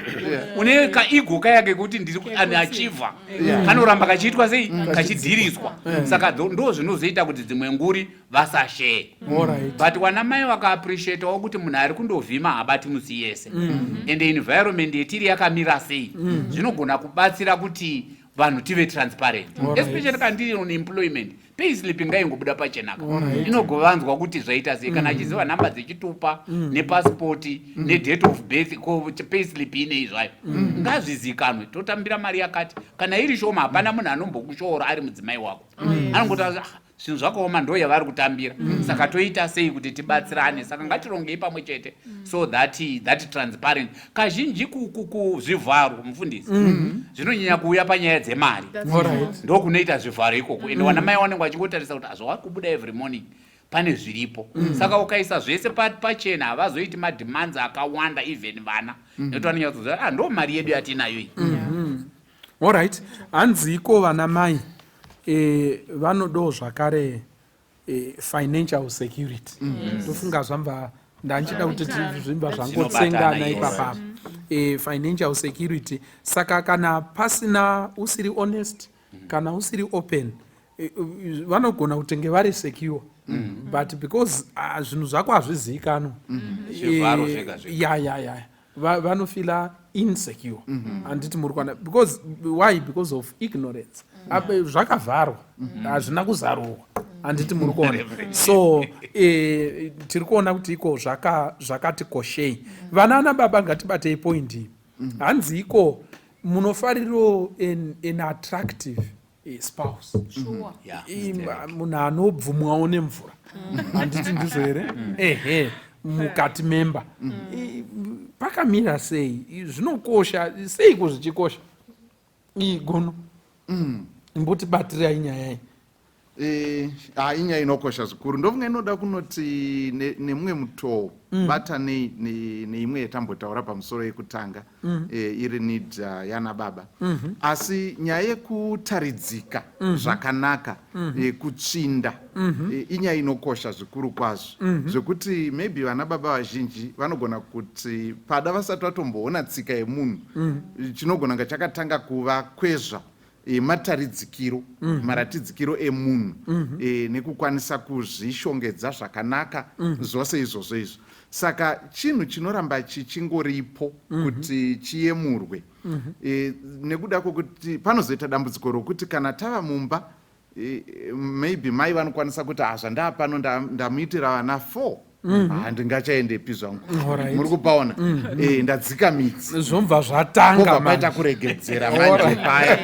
une kaigo kaya kekuti ndiri an achiever, kanoramba kachiitwa sei, kachidhiriswa. Saka ndo zvinozoita kuti dzimwe nguri vasashare. But wana mai vakaappreciatawo kuti munhu ari kundovhima haabati musi yese, and environment yetiri yakamira sei, zvinogona kubatsira kuti vanhu tive transparent, especially kana ndiri on employment, payslip ngaingobuda pachenaka, inogovanzwa kuti zvaita sei. Kana achiziva nhamba dzechitupa nepasipoti nedate of birth, ko payslip inei zvayo? Ngazvizikanwe, totambira mari yakati. Kana iri shoma, hapana munhu anombokushoora ari mudzimai wako, anongoti "Ah, zvinhu zvakaoma, ndo yavari kutambira, saka toita sei kuti tibatsirane? Saka ngatirongei pamwe chete." So that transparent kazhinji kuzvivharo, mufundisi, zvinonyanya kuuya panyaya dzemari. Ndokunoita zvivharo ikoko, ende wana mai vanenge vachingotarisa kuti zvavari kubuda every morning pane zviripo. Saka ukaisa zvese pachena, havazoiti mademands akawanda, even vana, nekuti vanonyatsoziva, ah, ndo mari yedu yatinayo iyi. Alright, hanziko vana mai vanodawo zvakare financial security. Ndofunga zvambva ndanchida kuti zvimba zvangotsengana ipapapa. Financial security, saka kana pasina, usiri honest, kana usiri open, vanogona kutenge vari secure, but because zvinhu zvako hazvizivikanwa, Zvivharo zvega zvega. Ya, vanofeela insecure, handiti muri kuona? Because why? Because of ignorance. Zvakavharwa, hazvina kuzarurwa, handiti muri kuona? So tiri kuona kuti iko zvakati koshei. Vana nababa, ngatibatei point iyi. Hanzi iko munofariro an attractive spouse, munhu anobvumwawo nemvura, handiti ndizvo here? Ehe, mukati memba pakamira sei? Zvinokosha seiko? Zvichikosha iyi gono, imbotibatirai nyaya iyi. Ha, inyaya inokosha zvikuru. Ndofunga inoda kunoti nemumwe mutoo batanei neimwe yatambotaura pamusoro yekutanga, iri need yana baba. Asi nyaya yekutaridzika zvakanaka, kutsvinda, inyaya inokosha zvikuru kwazvo, zvekuti maybe vana baba vazhinji vanogona kuti pada vasati vatomboona tsika yemunhu, chinogona kunge chakatanga kuvakwezva mataridzikiro, maratidzikiro emunhu, nekukwanisa kuzvishongedza zvakanaka, zvose izvozvo izvo. Saka chinhu chinoramba chichingoripo kuti chiyemurwe, nekuda kwokuti panozoita dambudziko rokuti kana tava mumba, maybe mai vanokwanisa kuti, "Ah, zvandaa pano, ndamuitira vana 4, handingachaendepi zvangu." Muri kupaona? Ndadzika midzi. Zvobva zvatanga Kobva paita manje. kuregedzera manje paya.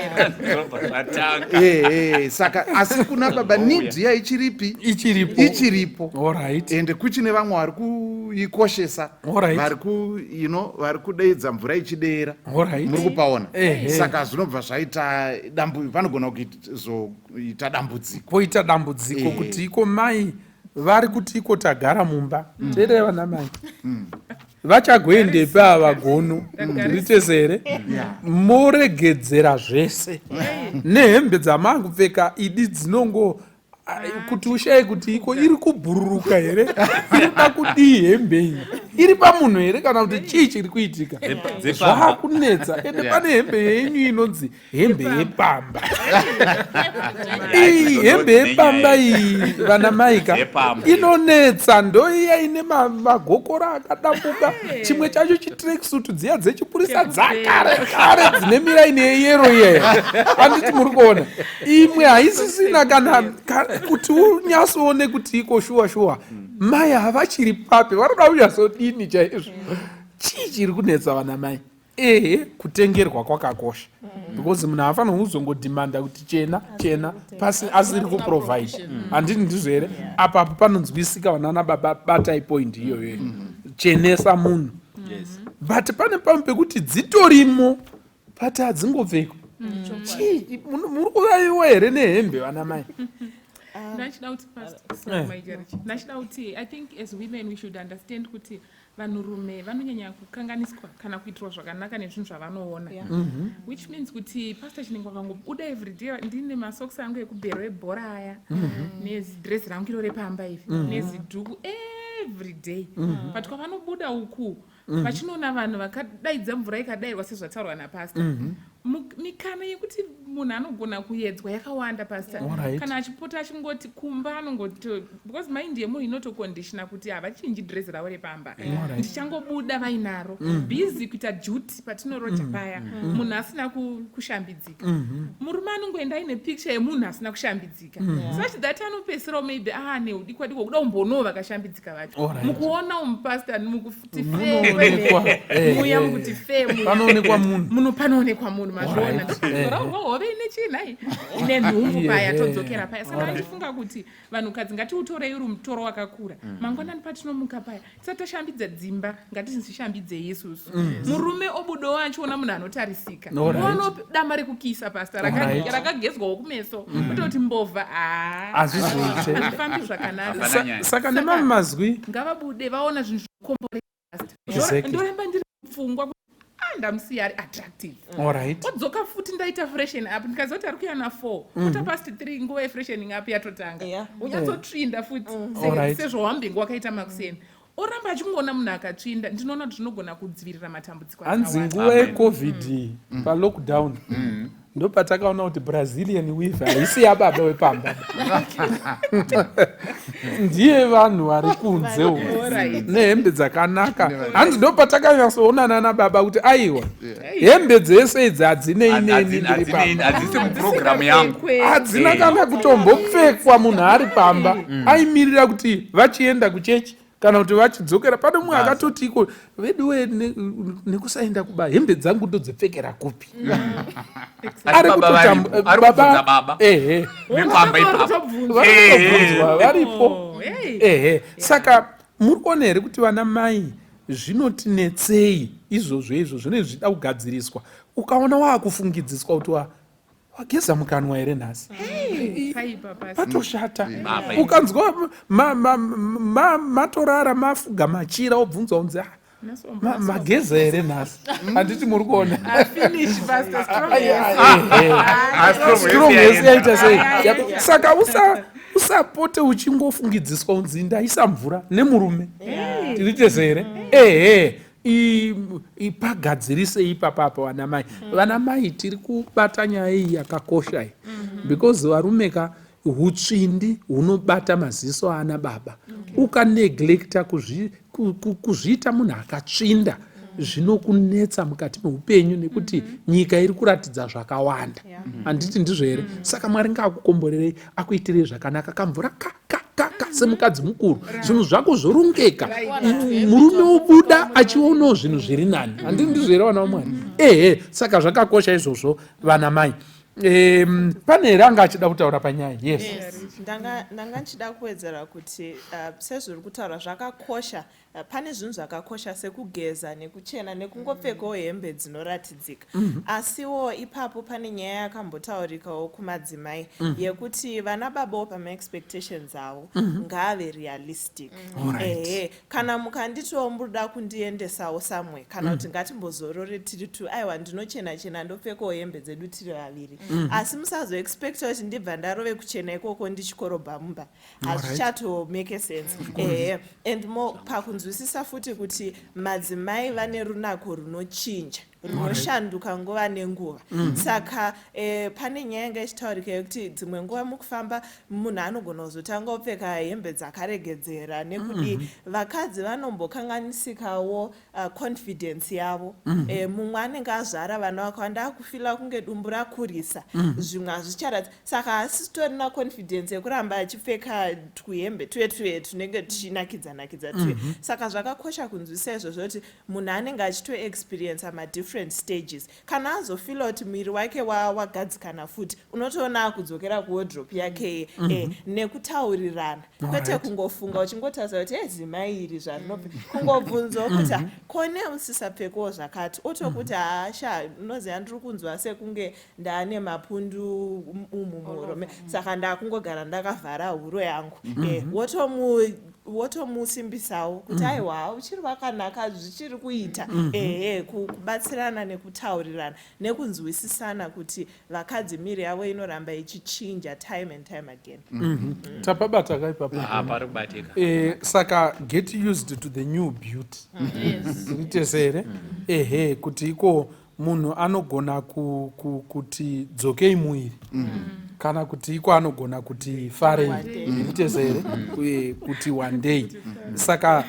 Zvobva zvatanga. Saka asi kuna baba need iya ichiripi? Ichiripo. Ichiripo. Ende kuchine vamwe vari kuikoshesa, vari ku vari kudeedza mvura ichideera. Muri kupaona? Ehe. Saka zvinobva zvaita panogona kuzoita dambudziko. Poita dambudziko kuti iko mai vari kuti iko tagara mumba, teerei vana mai, vachagoendepi ava gono ritese here? Moregedzera zvese nehembe dzamaakupfeka idi dzinongo ai, kuti ushaye kuti iko iri kubhururuka here, iri kuda kudii hembe iyi, iri pamunhu here, kana kuti chii chiri kuitika? Dzepamba. Zvakunetsa. Ende pane hembe yenyu inonzi hembe yepamba iyi. Hembe yepamba iyi, vana maika, Yepamba. inonetsa. Ndoiya ine magokora akadambuka, chimwe chacho chitracksuit dziya dzechipurisa dzakare kare dzine miraini yeyero iyaya, handiti muri kuona? Imwe haisisina kana kuti unyatsoone kuti iko shuwa shuwa mai havachiri papi, vanoda kunyatsodini chaizvo? Chii chiri kunetsa vana mai? Ehe, kutengerwa kwakakosha because munhu haafanirwi kuzongodhimanda kuti chena chena pasi asiri kuprovide. Handiti ndizvo here? Apa apo panonzwisika vanana baba, batai point iyoyo. Chenesa munhu. But pane pamwe pekuti dzitorimo but hadzingopfekwi. Chii, muri kuvaiwa here nehembe vana mai? Ndachida kuti pastor, sorry, my Jericho. Ndachida kuti I think as women we should understand kuti vanhurume vanonyanya kukanganiswa kana kuitirwa zvakanaka nezvinhu zvavanoona. Which means kuti pastor chinenge vakangobuda everyday ndine masocks angu ekubhero ebhora aya, nezidress rangu iro repamba iri, nezidhuku everyday. But kwavanobuda uku vachinoona vanhu vakadaidza mvura ikadairwa sezvataurwa napastor, mikana yekuti munhu anogona kuyedzwa yakawanda, pastor. Kana achipota achingoti kumba anongoti, because mind yemunhu inotokondishina kuti havachinji dress ravo repamba, ndichangobuda vainaro, busy kuita duty patinoroja paya, munhu asina kushambidzika. Murume anongoenda aine picture yemunhu asina kushambidzika, such that anopedzisirawo maybe aane udikwa dikwa kuda kumbonowo vakashambidzika vacho. Mukuona umupastor mukuti Munoonekwa, muya mukuti fe muya. Panoonekwa munhu. Muno panoonekwa munhu, mazviona. Ndopazoraurwa hove ine chinhai ine nhumbu paya, todzokera paya. Saka ndichifunga kuti vanhukadzi ngatiutorei uri mutoro wakakura. Mangwanani patinomuka paya, tisati tashambidza dzimba, ngatizvishambidzei isusu. Murume obudawo achiona munhu anotarisika, ono dama rekukisa, pastor, rakagezwawo kumeso, kwete kuti mbovha. Hazvizoite. Hazvifambi zvakanaka. Hapana nyaya. Saka nemamwe mazwi, Ngavabude vaona zvinhu zvinokomborera. Ndoramba ndiri pfungwa kuti ah, ndamusiya ari attractive. Odzoka futi ndaita freshen up, ndikaziva kuti ari kuya na4, quarter past 3, nguva yefreshening up yatotanga. Unyatsotsvinda futi sezvawambenge wakaita makuseni, oramba achingoona munhu akatsvinda. Ndinoona kuti zvinogona kudzivirira matambudziko Hanzi akawanda. nguva yeCovid palockdown ndopatakaona kuti Brazilian weave haisi yababa wepamba, ndiye vanhu vari kunze uko nehembe dzakanaka. Hanzi ndopatakanyatsoonana nababa kuti aiwa, hembe dzese idzi hadzinei neni ndiri pamba. Hadzisi mupurogiramu yangu. Hadzina kana kutombopfekwa. Munhu ari pamba aimirira kuti vachienda kuchechi kana kuti vachidzokera. Pane mumwe akatoti iko veduwe nekusaenda kuba, hembe dzangu ndodzipfekera kupi? Ari baba varipo, ari kubvunza baba ehe vepamba ipapo. Vari kutobvunzwa varipo. Oh, hey. Ehe, saka muri kuona here kuti vana mai zvinotinetsei izvozvo? Izvo zvinenge zvichida kugadziriswa. Ukaona waakufungidziswa kuti wageza mukanwa here nhasi, Paipa pasi. patoshata. Baba, Ukanzwa matorara mafuga machira, obvunzwa unzi, "Ah, mageza here nhasi?" Handiti muri kuona? Finish, pastor, strong. Ai, Yes. ai, eh. Ah, strong Strong yes. yes yaita sei? Ai, ai, ai. Saka usapote uchingofungidziswa unzi ndaisa mvura nemurume. Tiri tese here? Ehe, ipagadzirisei ipapapa vana mai. Vana mai, tiri kubata nyaya iyi yakakosha iyi because varume ka, hutsvindi hunobata maziso ana baba. Ukaneglecta kuzviita munhu akatsvinda, zvinokunetsa mukati meupenyu nekuti nyika iri kuratidza zvakawanda. Handiti ndizvo here? Saka Mwari ngaakukomborerei, akuitirei zvakanaka. Kamvura ka ka ka ka semukadzi mukuru, zvinhu zvako zvorongeka, murume obuda achionawo zvinhu zviri nani. Handiti ndizvo here, vana vamwari? Ehe, saka zvakakosha izvozvo, vana mai. Pane here anga achida kutaura panyaya? Yes. Ndanga ndichida kuwedzera kuti sezviri kutaura zvakakosha, pane zvinhu zvakakosha sekugeza nekuchena nekungopfekawo hembe dzinoratidzika. Asiwo ipapo pane nyaya yakambotaurikawo kumadzimai yekuti vana babawo pamaexpectations avo ngaave realistic. Ehe, kana mukanditiwo muruda kundiendesawo somewhere kana kuti ngatimbozorore tiri two, aiwa, ndinochena chena, ndopfekawo hembe dzedu tiri vaviri, asi musazoexpecta kuti ndibva ndarove kuchena ikoko ndichikorobha mumba. Hazvichatomake sense. Ehe, and mo pakunzwisisa futi kuti madzimai vane runako runochinja, runoshanduka nguva nenguva. Saka pane nyaya yanga ichitaurika yekuti dzimwe nguva mukufamba munhu anogona kuzotanga kupfeka hembe dzakaregedzera nekudii. Vakadzi vanombokanganisikawo confidence yavo. Mumwe anenge azvara vana vakawanda, akufila kunge dumbu rakurisa, zvimwe hazvicharatidza, saka haasitorina confidence yekuramba achipfeka twuhembe tuye tuye tunenge tuchinakidza nakidza tuye. Saka zvakakosha kunzwisisa izvozvo kuti munhu anenge achitoexperienca madifferent different stages. Kana azofila kuti muviri wake wagadzikana futi, unotoona akudzokera kuwardrobe yake. Nekutaurirana, kwete kungofunga uchingotarisa kuti ezimai iri zvarinobve, kungobvunzawo kuti, "Kone usisapfekawo zvakati?" Otokuti, "Hasha, unoziva ndiri kunzwa sekunge ndaane mapundu umu muhuro, saka ndakungogara ndakavhara huro yangu." Wotomusimbisawo kuti, "Aiwa, uchiri wakanaka, zvichiri kuita." Ehe, kubatsirana nekutaurirana nekunzwisisana kuti vakadzi miri yavo inoramba ichichinja time and time again. Tapabata kaipapo. Ah, pari kubatika. Saka get used to the new beauty. Tiri tese here? Ehe, kuti iko munhu anogona kuti dzokei muiri, kana kuti iko anogona kuti farei. Tiri tese here? Kuti one day. Saka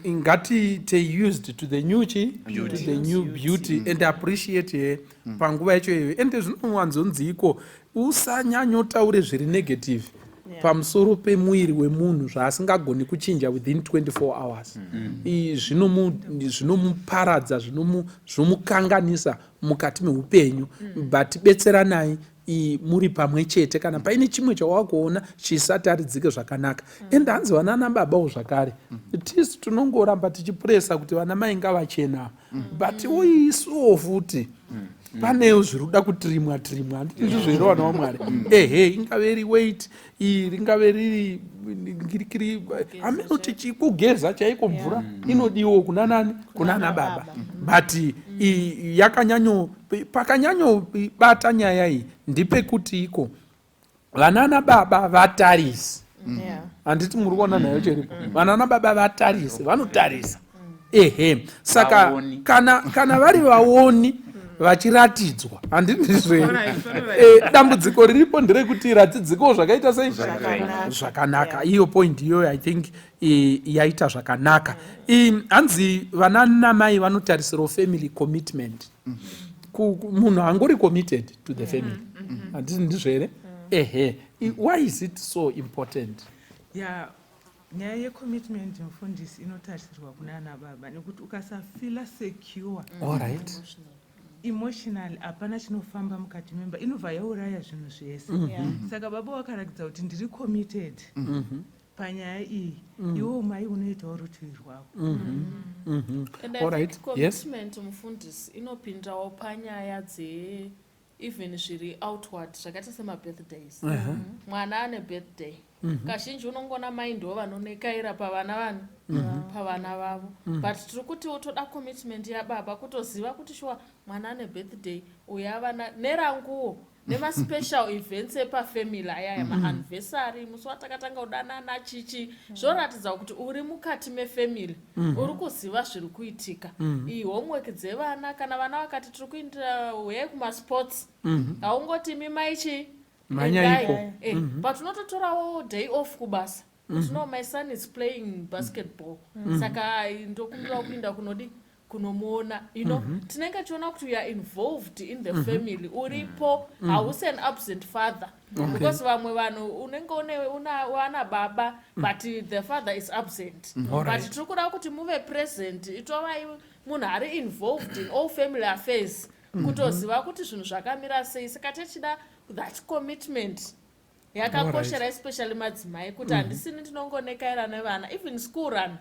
ngatiite used to the new chi to the new beauty and appreciate her panguva yacho iyoyo. Ende zvinowanzonzi iko usanyanyotaure zviri negative pamusoro pemuviri wemunhu zvaasingagoni kuchinja within 24 hours. Zvinomuparadza, zvinomukanganisa mukati meupenyu. But betseranai muri pamwe chete kana paine chimwe chawakuona chisataridzike zvakanaka. Ende hanzi vanana babawo zvakare, tisu tinongoramba tichipuresa kuti vana mai ngavachena, but isuwo futi panewo zviri kuda kutirimwa tirimwa, handiti ndizvo here, vana vaMwari? Ehe, ingave iri weight iyi, ringave riri ngirikiri, hameno tichikugeza chaiko, mvura inodiwo kuna nani? Kunana baba. But yakanyanyo pakanyanyobata nyaya iyi ndepekuti iko vanana baba vatarisi. Handiti muri kuona nhayo cheripo? Vanana baba vatarisi, vanotarisa. Ehe, saka Vaoni. kana vari vaoni vachiratidzwa, handiti ndizvo here? Dambudziko riripo nderekuti ratidzikowo zvakaita sei? Zvakanaka. Zvakanaka. Iyo point iyoyo, I think yaita zvakanaka. Hanzi vana namai vanotarisirawo family commitment. Munhu angori committed to the family, handiti ndizvo here? Ehe. Why is it so important? Ya, nyaya yecommitment, mufundisi, inotarisirwa kuna ana baba nekuti ukasafila secure emotional, hapana chinofamba mukati memba, inobva yauraya zvinhu zvese. Saka baba wakaratidza kuti ndiri committed panyaya iyi, iwewo mai unoitawo rutivi rwako. And I think commitment, mufundisi, inopindawo panyaya dze even zviri outward zvakaita semabirthdays. Mwana ane birthday, kazhinji unongoona mai ndo vanonekaira pavana vani, pavana vavo. But tiri kuti toda commitment yababa, kutoziva kuti shuwa mwana ane birthday uyu, avana neranguwo nemaspecial events epafamily ayaya, maanniversary, musi watakatanga kudanana, chichi, zvoratidza kuti uri mukati mefamily, uri kuziva zviri kuitika. Iyi homework dzevana, kana vana vakati tiri kuindira huyai kumasports, haungoti imi maichi Mhanyaiko. Endai. But unototorawo day off kubasa kuti no, my son is playing basketball, saka ndokumbirawo kuinda kunodi kunomuona. Tinenge tichiona kuti you are involved in the family, uripo, hausi an absent father, because vamwe vanhu unenge une wana baba but the father is absent. But tiri kuda kuti muve present, itovai munhu ari involved in all family affairs, kutoziva kuti zvinhu zvakamira sei. Saka techida that commitment yakakoshera, especially madzimai, kuti handisini ndinongonekaira nevana. Even school run,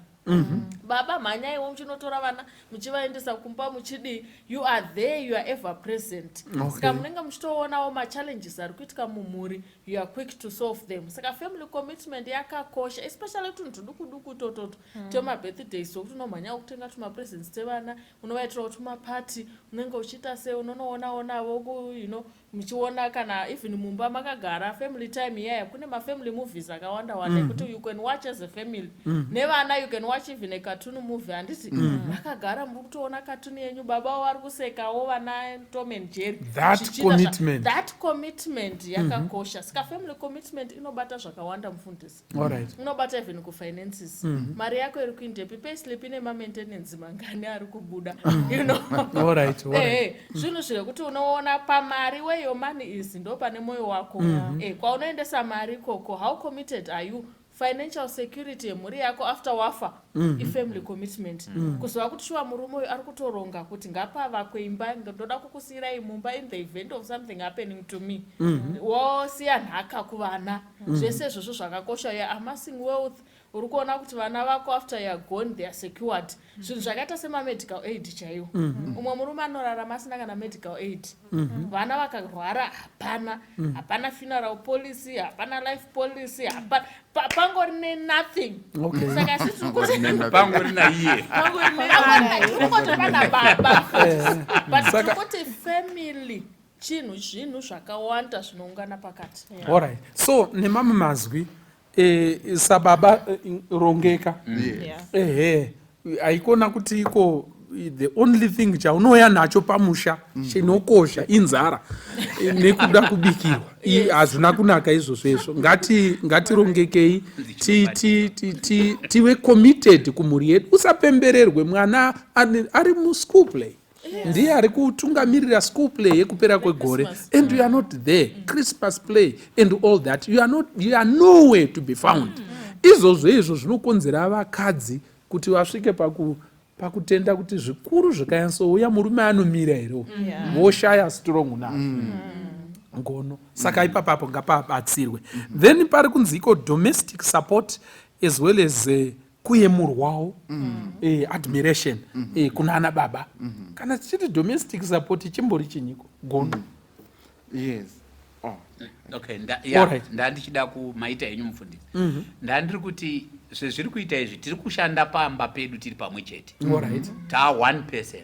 baba mhanyaiwo muchinotora vana muchivaendesa kumba muchidii, you are there, you are ever present. Saka munenge muchitoonawo machallenges ari kuitika mumhuri, you are quick to solve them. Saka family commitment yakakosha, especially tunhu tuduku duku tototo temabirthdays, tokuti unomhanya kutenga tumapresents tevana, unovaitirawo tumapati, unenge uchiita sei, unonoonaonavo muchiona kana even mumba makagara, family time iyaya. Kune mafamily movies akawanda wanda ekuti you can watch as a family nevana. You can watch even a cartoon movie, handiti? Makagara muri kutoona cartoon yenyu, baba vari kusekawo, vana Tom and Jerry. That commitment. That commitment yakakosha. Saka family commitment inobata zvakawanda, mufundisi. Inobata even kufinances. Mari yako iri kuindepi? Payslip ine mamaintenance mangani ari kubuda? All right. Zvinhu zvekuti unoona pamari, where your money is ndo pane mwoyo wako. Kwaunoendesa mari ikoko, how committed are you? Financial security yemhuri yako after wafa ifamily commitment. Kuzova kuti shuwa murume uyu ari kutoronga kuti ngapavakwe imba, ndoda kukusiyirai mumba in the event of something happening to me. Wosiya nhaka kuvana. Zvese izvozvo zvakakosha. You are amassing wealth. Uri kuona kuti vana vako after you are gone they are secured. Zvinhu zvakaita semamedical aid chaiwo. Umwe murume anorarama asina kana medical aid. Vana vakarwara hapana. Hapana funeral policy, hapana life policy, hapana pangori nenothing. Saka isi tiri kuti pangori naiye. Tiri kuti pana baba. But tiri kuti family chinhu zvinhu zvakawanda zvinoungana pakati. All right. So nemamwe mazwi sababa rongeka. Ehe, haikona kuti iko the only thing chaunouya nacho pamusha chinokosha inzara nekuda kubikirwa. Hazvina kunaka izvozvo izvo. Ngatirongekei, tive committed kumhuri yedu. Usapembererwe mwana ari muschool play. Ndiye ari kutungamirira school play yekupera kwegore, and you are not there. Christmas play and all that, you are not, you are nowhere to be found. Izvozvo izvo zvinokonzera vakadzi kuti vasvike pakutenda kuti zvikuru zvikanyatsouya murume anomira here, voshaya strong nazvo ngono. Saka ipapapo ngapabatsirwe. Then pari kunzi iko domestic support as well as kuyemurwawo, admiration kuna ana baba. Kana tichiti domestic support chimbori chinyiko gono? Yes. Oh. Okay, yeah, ndandichida kumaita henyu mufundisi. Ndandiri kuti zvezviri kuita izvi, tiri kushanda pamba pedu tiri pamwe chete. Taa one person,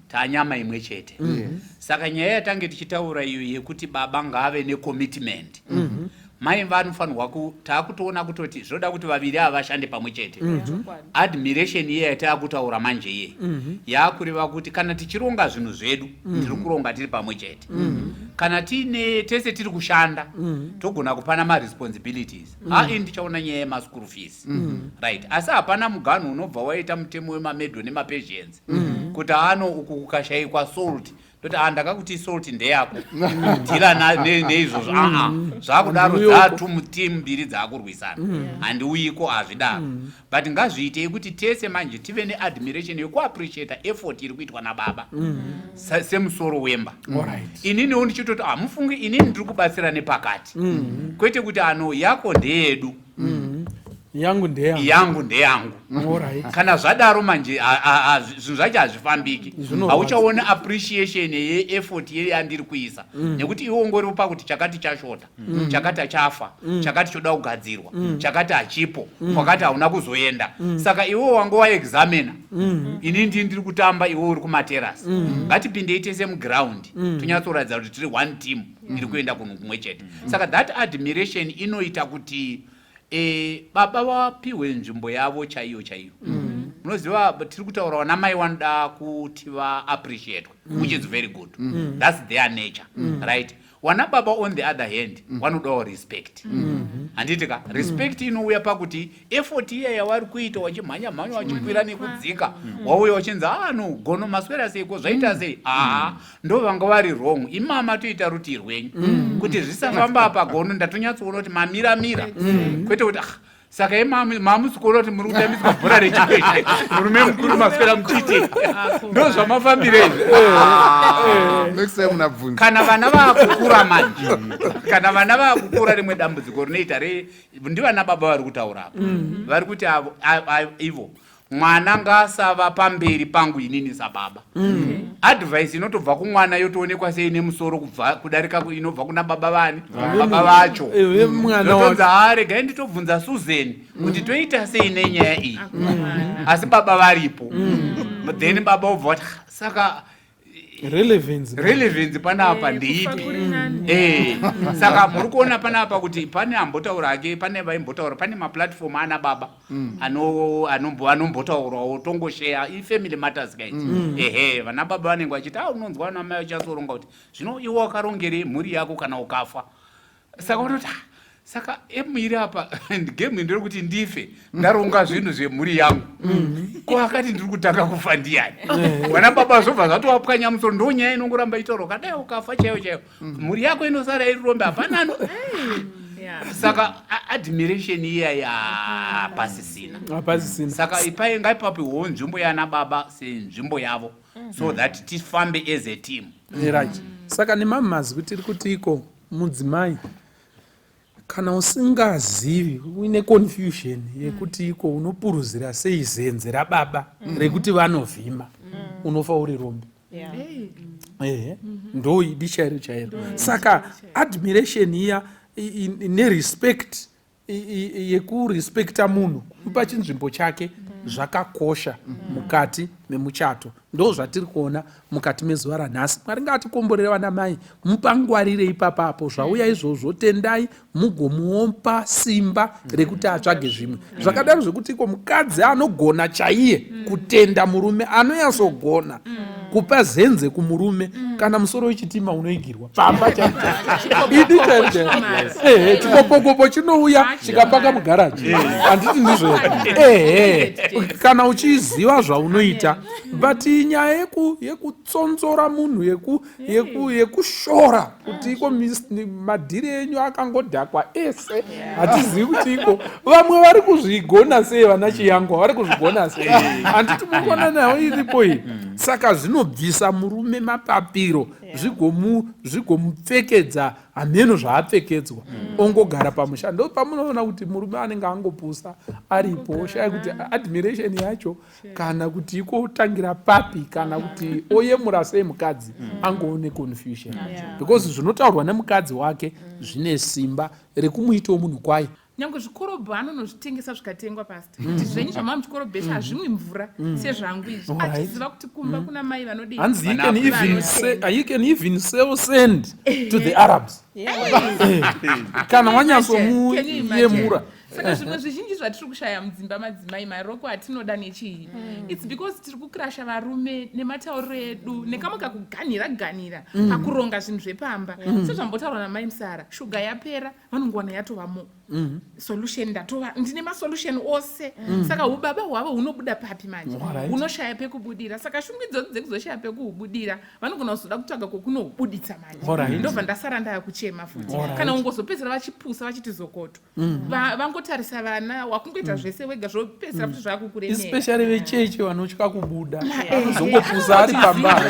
tanyama imwe chete. Saka nyaya yatange tichitaura iyo yekuti baba ngaave necommitment, mai vanofanirwa taakutoona kutoti zvoda kuti vaviri ava vashande pamwe chete. Admiration iye yataakutaura manje iye yaakureva kuti kana tichironga zvinhu zvedu, tiri kuronga tiri pamwe chete. Kana tiine tese tiri kushanda, togona kupana maresponsibilities. Hai, ndichaona nyaya yemaschool fees, right? Asi hapana muganhu unobva waita mutemo wemaMedo nemaPersians kuti ano uku kukashayikwa salt, toti a ndakakuti salt ndeyako, dhila neizvozvo. Aa, zvakudaro dzatu team mbiri dzaakurwisana, handiuyiko, hazvidaro. But ngazviitei kuti tese manje tive neadmiration yekuappreciata effort iri kuitwa nababa semusoro wemba. Ininiwo ndichitoti hamufungi inini ndiri kubatsira nepakati, kwete kuti ano yako ndeyedu, yangu ndeyangu. Yangu ndeyangu. Kana zvadaro manje zvinhu zvacho hazvifambiki. Hauchaoni appreciation yeeffort yeyandiri kuisa, nekuti iwe ungoripo pakuti chakati chashota, chakati chafa, chakati choda kugadzirwa, chakati hachipo, kwakati hauna kuzoenda. Saka iwe wanga waexamina, ini ndii ndiri kutamba, iwe uri kumaterasi. Ngatipindei tese muground, tonyatsoratidza kuti tiri one team iri kuenda kunhu kumwe chete. Saka that admiration inoita kuti baba vapiwe nzvimbo yavo chaiyo chaiyo. Munoziva tiri kutaura vana mai vanoda kuti vaappreciatwe, which is very good, that's their nature, right? Wana baba on the other hand vanodawo respect, handiti ka? Respect inouya pakuti effort iya yavari kuita wachimhanya mhanya, wachikwira nekudzika, wauya wachinzi ah no, gono maswera seiko, zvaita sei? Aa, ndo vanga vari wrong imama, toita rutii rwenyu kuti zvisafamba apa. Gono ndatonyatsoona kuti mamiramira, kwete kuti ah, saka imami mamusi kuona kuti muri kutambiswa bhora rechikweshe, murume mukuru maswera muchiti ndo zvamafambire izvi. Next time unabvunza. Kana vana vaakukura manje, kana vana vaakukura, rimwe dambudziko rinoita re ndivana baba vari kutaura apa, vari kuti ivo mwana ngaasava pamberi pangu inini sababa. Advice inotobva kumwana yotoonekwa sei nemusoro kubva kudarika inobva kuna baba vani, baba vacho. Mwana yotonzi ha, regai nditobvunza Susan kuti toita sei nenyaya iyi, asi baba varipo. Then baba obva vati "Ah, saka relevance Relevance panapa ndeipi?" Kufa kuri nani. Saka muri kuona panapa kuti pane ambotaura ake, pane vaimbotaura, pane maplatform ana baba anombotaurawo, tongosheya ifamily matters guys. Ehe, vana baba vanenge vachiti a unonzwa vana mai vachatsoronga kuti zvino iwe wakarongerei mhuri yako kana ukafa? Saka unoti "Ah, saka emu iri apa game ndiri kuti ndife ndaronga zvinhu zvemhuri yangu, ko akati ndiri kutanga kufa ndiyani?" Vana baba zvobva zvatovapwanya musoro. Ndo nyaya inongoramba itaurwa, kadai ukafa chaiyo chaiyo mhuri yako inosara iri rombe, hapana ano. Saka admiration iya yapasisina. Hapasisina. Saka ipai ngaipapiwo nzvimbo yana baba senzvimbo yavo so that tifambe as a team. Right. Saka nemamwe mazwi tiri kuti iko mudzimai kana usingazivi uine confusion yekuti iko unopuruzira sei zenze rababa rekuti vanovhima, unofa uri rombe. Ehe, ndo idi chairo chairo. Saka admiration iya nerespect yekurespekta munhu, kumupa chinzvimbo chake, zvakakosha mukati memuchato. Ndo zvatiri kuona mukati mezuva ranhasi. Mwari ngaatikomborere. Vana mai, mupangwarire ipapapo. Zvauya izvozvo, tendai, mugomuopa simba rekuti atsvage zvimwe zvakadaro, zvekuti iko mukadzi anogona chaiye kutenda murume, anonyatsogona kupa zenze kumurume. Kana musoro wechitima unoigirwa pamba chaicho, idi chairo chairo. Ehe, chikopokopo chinouya chikapaka mugaraji, handiti ndizvo? Ehe, kana uchiziva zvaunoita. But nyaya yekutsonzora munhu, yekushora kuti iko madhiri enyu akangodhakwa ese, hatizivi kuti iko vamwe vari kuzvigona sei, vana Chiyangwa vari kuzvigona sei, handiti mukuona nayo iripo iyi? Saka zvinobvisa murume mapapiro, zvigomupfekedza hameno zvaapfekedzwa, ongogara pamusha. Ndo pamunoona kuti murume anenge angopusa aripo, oshaya kuti admiration yacho kana kuti ikotangira papi, kana kuti oyemura sei mukadzi, angoone confusion, because zvinotaurwa nemukadzi wake zvine simba rekumuitawo munhu kwaye. Nyange zvikorobho anonozvitengesa zvikatengwa, pasta, kuti zvenyu zvamava muchikorobhesha hazvimwi mvura sezvangu izvi, achiziva kuti kumba kuna mai vanodii. Hanzi he can even sell sand to the Arabs kana wanyatsomuyemura. Saka zvimwe zvizhinji zvatiri kushaya mudzimba, madzimai, maroko atinoda nechii, its because tiri kukrasha varume nematauriro edu nekamwe kakuganhira ganhira pakuronga zvinhu zvepamba. Sezvambotaurwa namai Musara, shuga yapera, vanongowana yatovamo solution. Ndatova ndine masolution ose. Saka ubaba hwavo hunobuda papi manje? Hunoshaya pekubudira. Saka shungu idzodzo dzekuzoshaya pekuhubudira, vanogona kuzoda kutsvaga kwokunohubuditsa manje. Ndobva ndasara ndaya kuchema futi. Kana ungozopedzera vachipusa vachiti zokoto. Vangotarisa vana, wakungoita zvese wega, zvopedzera futi zvakukuremera. Especially vechechi vanotya kubuda, vanozongopusa ari pamba.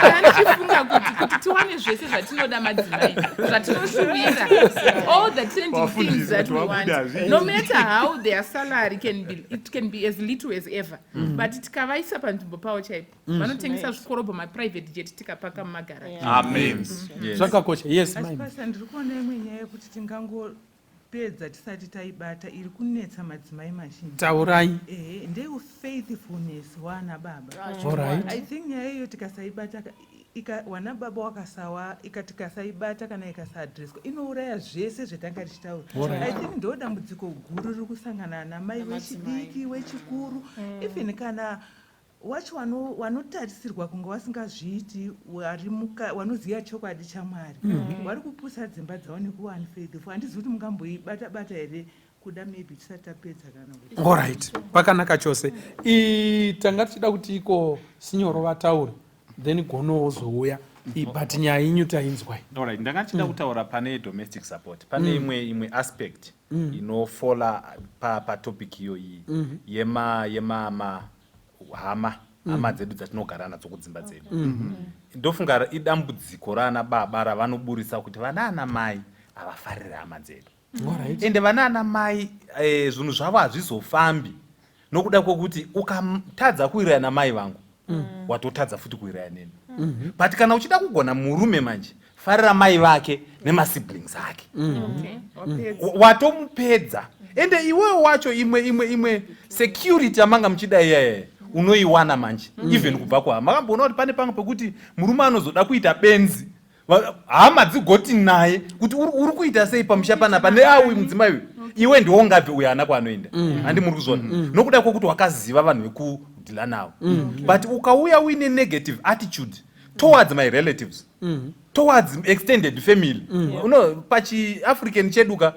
Saka ndichifunga kuti tiwane zvese zvatinoda, madzimai, zvatinoshuwira, all the trending things that we want, no matter how their salary can be, it can be as little as ever, but tikavaisa panzvimbo pavo chaipo, vanotengesa zvikorobho, maprivate jet tikapaka mumagaraji. Amen. Zvakakosha, yes. Asi mai. Pasa, ndiri kuona imwe nyaya yekuti tingangopedza tisati taibata, iri kunetsa madzimai mazhinji. Taurai. Ehe, ndeufaithfulness hwaana baba. I think nyaya iyo tikasaibata wana baba wakasawa tikasaibata kana ikasaadreswa, inouraya zvese zvetanga tichitaura. I think ndo dambudziko guru riri kusangana namai wechidiki, wechikuru, even kana wacho wanotarisirwa kunge vasingazviiti, wanoziva chokwadi chaMwari, vari kupusa dzimba dzavo nekuva unfaithful. Handizivi kuti mungamboibata bata here kuda, maybe tisati tapedza kana kuti. Alright, pakanaka chose. Tanga tichida kuti iko sinyoro vataure, then Gono wozouya. But nyaya yenyu tainzwai. Alright, ndanga ndichida kutaura pane domestic support, pane imwe aspect inofola patopic iyoyi yema hama, hama dzedu dzatinogara nadzo kudzimba dzedu. Ndofunga idambudziko raana baba ravanoburisa kuti vana ana mai havafariri hama dzedu. Ende vana ana mai, zvinhu zvavo hazvizofambi nokuda kwokuti ukatadza kuwirira namai vangu, watotadza futi kuwirira neni. But kana uchida kugona murume manje, farira mai vake nemasiblings ake. Watomupedza. Ende iwewo wacho imwe security yamanga muchida iyayaya unoiwana manje even kubva kuhama. Makamboona kuti pane pamwe pekuti murume anozoda kuita benzi, hama dzigoti naye kuti uri kuita sei pamusha panapa neawi mudzimai uyu, iwe ndiwo ungabve, uyo haana kwaanoenda. Handi muri kuzviona? Nokuda kwokuti wakaziva vanhu vekudhila navo. But ukauya uine negative attitude towards my relatives, towards extended family, uno pachiAfrican cheduka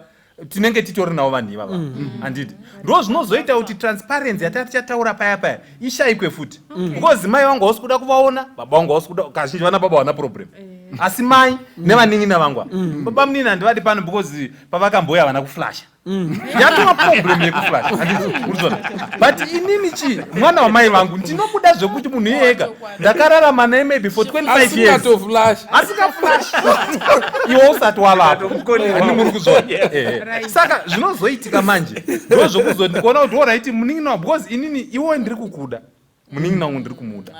tinenge titori navo vanhu ivava, handiti? Ndo zvinozoita kuti transparency yatati tichataura paya paya ishayikwe futi, because mai vangu hausi kuda kuvaona, baba vangu hausi kuda. Kazhinji vana baba vana problem. Asi mai nevanin'ina vangu baba munini handivadi pano because pavakambouya havana kuflasha. Yatova problem yekuflasha, handiti urikuona? But inini chi mwana wamai vangu ndinobuda zvekuti munhu iyeka ndakararama naye maybe for 25 years Asingatoflash. Asingaflash, iwe usati wavapo, handi muri kuzviona? Saka zvinozoitika manje ndozvokuzoti ndikuona kuti alright, munin'ina, because inini iwe ndiri kukuda, munin'ina wangu ndiri kumuda.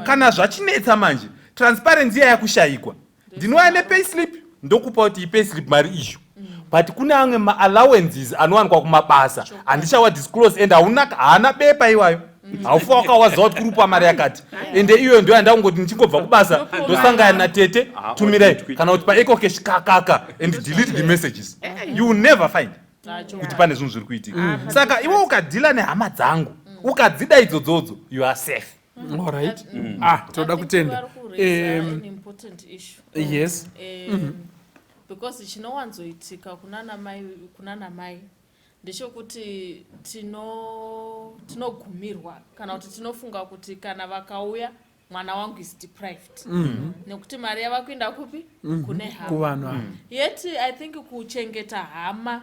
Kana zvachinetsa manje, transparency iya yakushayikwa, ndinouya nepayslip, ndokupa kuti ipayslip, mari iyo, but kune amwe maallowances anowanikwa kumabasa handichawa disclose and hauna haana bepa iwayo, haufa wakawaziva kuti kuri kupa mari yakati. Ende iyoyo ndo yandakungoti ndichingobva kubasa ndosangana natete, tumirai, kana kuti paEcoCash kakaka and delete the messages. You will never find kuti pane zvinhu zviri kuitika. Saka iwe ukadeala nehama dzangu, ukadzida idzodzodzo, you are safe. Alright, ah, toda I think kutenda. vari kuraise an important issue. Yes. Because chinowanzoitika kunana mai ndechekuti tinogumirwa kana kuti tinofunga kuti kana vakauya, mwana wangu is deprived nekuti mari yava kuenda kupi? Kune hama. Kuvanhu ava. Yet I think kuchengeta hama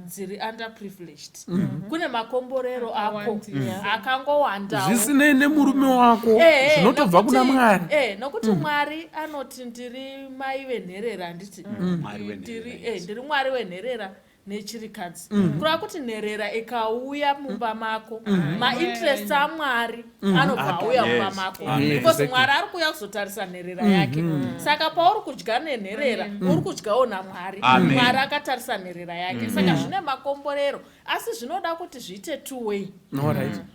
dziri underprivileged kune makomborero ako Akawandisa. akangowandawo. Zvisinei nemurume wako, zvinotobva kuna Mwari. Nokuti Mwari anoti ndiri mai venherera, handiti? Mwari wenherera, Ndiri Mwari wenherera nechirikadzi, kureva kuti nherera ikauya mumba mako, mainterest aMwari anobva auya mumba mako, because Mwari ari kuuya kuzotarisa nherera yake. Saka pauri kudya nenherera, uri kudyawo naMwari. Amen. Mwari akatarisa nherera yake, saka zvine makomborero, asi zvinoda kuti zviite two way.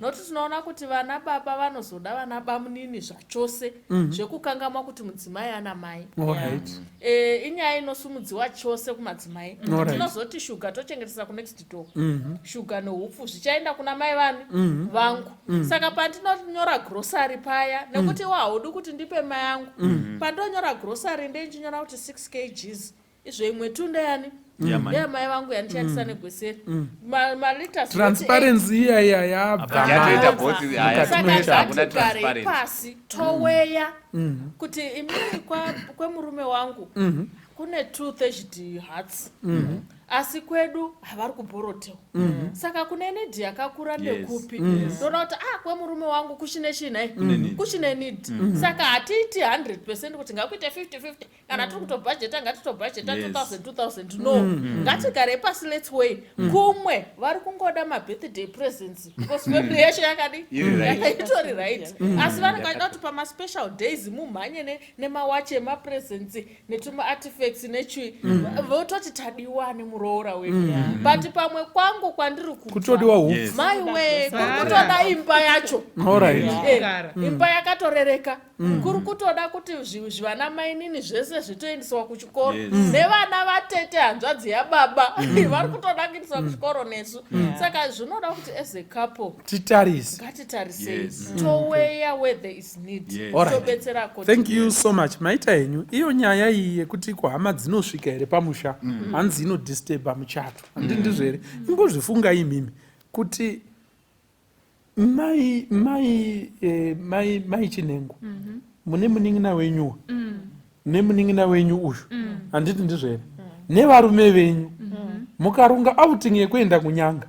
Nokuti tinoona kuti vana baba vanozoda vana bamunini zvachose, zvekukangamwa kuti mudzimai ana mai. Inyaya inosumudziwa chose kumadzimai. Tinozoti shuga tochengetesa kunext door, shuga neupfu zvichaenda kuna mai vani vangu. Saka pandinonyora grocery paya, nekuti iwe haudi kuti ndipe mai angu, pandinonyora grocery ndenchinyora kuti 6 kgs izvo, imwe tu ndeyani? Yamai. Ndeyamai vangu yandichaendesa negweseri. Maliters Transparency iya iya yabva. Yatoita both haya. Saka Hakuna ngatigarei transparency. pasi, toweya kuti imini kwemurume wangu kune two thatched huts, asi kwedu havari kuBorrowdale, saka kune need yakakura ndekupi? Ndoona kuti ah, kwemurume wangu kuchine chinai, kuchine need. Saka hatiiti 100% kuti ngakuite 50-50, kana tiri kutobhajeta, ngatitobhajeta 2000 2000. No, ngatigarei pasi, let's weigh. Kumwe vari kungoda mabirthday presents because family yacho yakadi Iri right. itori right, asi vanenge vachida kuti pamaspecial days mumhanye nemawachi emapresents netumaartifacts nechui, vototi tadiwa nemuroora wedu. But pamwe kwangu kwandiri kubva, Kutodiwa hupfu. Maiwe, kuri kutoda imba yacho. Kugara. Imba yakatorereka, kuri kutoda kuti zvivana mainini zvese zvitoendeswa kuchikoro, nevana vatete, hanzvadzi yababa, vari kutoda kuendeswa kuchikoro nesu. Saka zvinoda kuti as a couple Titarise. ngatitarisei, toweya where there is need, tobetsera. Thank you so much, maita henyu. Iyo nyaya iyi yekuti kuhama dzinosvika here pamusha, hanzi inodisturba muchato, handi ndizvo here? Ingozvifungai imimi kuti mai Chinengo, mune munin'ina wenyuwa nemunin'ina wenyu uyu, handiti ndizvo here, nevarume venyu, mukarunga outing yekuenda kunyanga,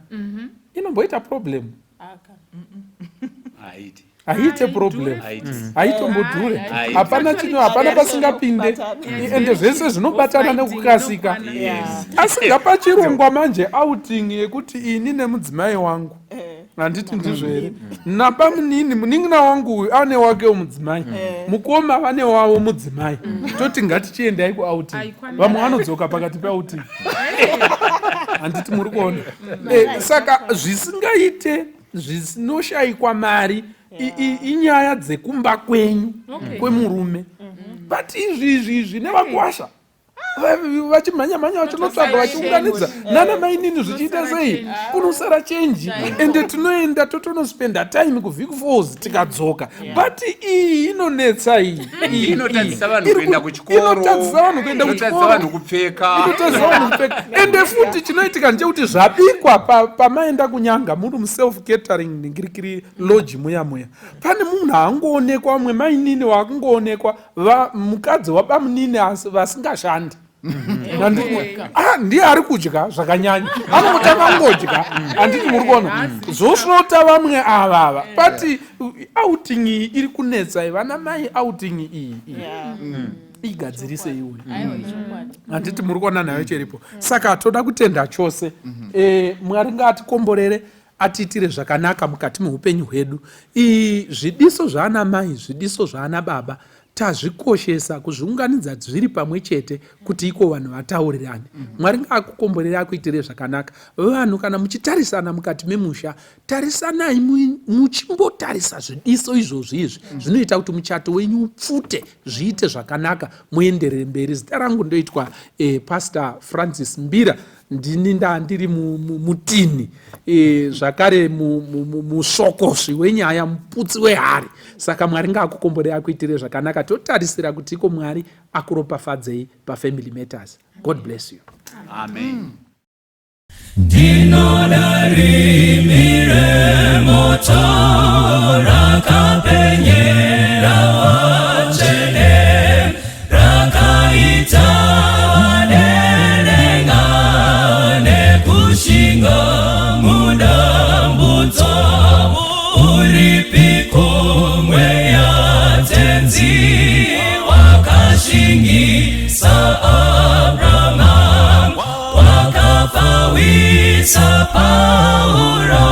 inomboita problem? Haiti. Haiite problem. Haiti. Haitombodhure. Haiti. Hapana chino, hapana pasingapinde, ende zvese zvinobatana nekukasika. Asi ngapachirongwa manje outing yekuti ini nemudzimai wangu, handiti ndizvo here, nabamunini, munin'ina wangu uyu ane wakewo mudzimai, mukoma vane wavo mudzimai, toti ngatichiendai kuouting. Haikwanani. Vamwe vanodzoka pakati peouting, handiti muri kuona? Saka zvisingaite, zvinoshayikwa mari inyaya dzekumba kwenyu, kwemurume. But izvi nevakwasha. Vachimhanya mhanya vachinotsvaga, vachiunganidza nana mainini, zvichiita sei, kunosara chenji. Ende tinoenda totonospenda time kuVic Falls, tikadzoka. But iyi inonetsa iyi. Inotadzisa vanhu kuenda kuchikoro. Inotadzisa vanhu kuenda Inotadzisa kuchikoro. Vanhu kupfeka. Inotadzisa vanhu kupfeka. Ende futi chinoitika ndechekuti zvabikwa pamaenda kunyanga, muri muself catering ningirikiri lodge muya muya, pane munhu aangoonekwa, vamwe mainini wakungoonekwa, mukadzi wabamunini vasingashandi. Ndiye ari kudya zvakanyanya, anongotanga ngodya. Handiti muri kuona zvosvota vamwe ava ava? But outing iyi iri kunetsa, vana mai, outing iyi iyi igadzirise iwe. Handiti muri kuona nayo cheripo? Saka toda kutenda chose. Mwari ngaatikomborere, atiitire zvakanaka mukati meupenyu hwedu. Zvidiso zvaana mai, zvidiso zvaana baba, tazvikoshesa kuzviunganidza zviri pamwe chete kuti iko vanhu vataurirane. Mwari ngaakukomborere, akuitire zvakanaka. Vanhu, kana muchitarisana mukati memusha, tarisanai muchimbotarisa zvidiso izvozvi. Izvi zvinoita kuti muchato wenyu upfute, zviite zvakanaka, muenderere mberi. Zita rangu ndoitwa Pastor Francis Mbira. Ndini ndandiri mutini, zvakare musvokosvi wenyaya, muputsi wehari. Saka Mwari ngaakukomborere, akuitire zvakanaka. Totarisira kuti iko Mwari akuropafadzei paFamily Matters. God bless you. Amen. Ndinoda rimi remoto rakapenyera vatsvene, rakaita vadenenga nekushinga mudambudzo. Uripiko mweya, Tenzi, wakashingisa Abraham, wakapfawisa Pauro,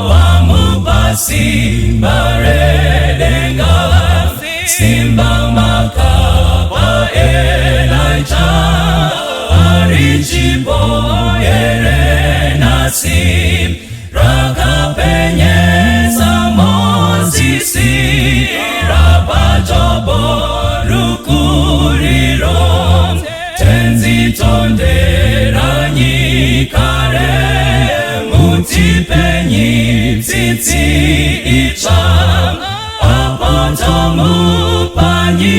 wamupa simba redenga? Simba makapa Elijah arichipo here nhasi? Rakapenyesa Mozisi, rapaJobo rukuriro. Tenzi, tonderanyi kare, mutipenyi tsitsi itsva. Apo tomupanyi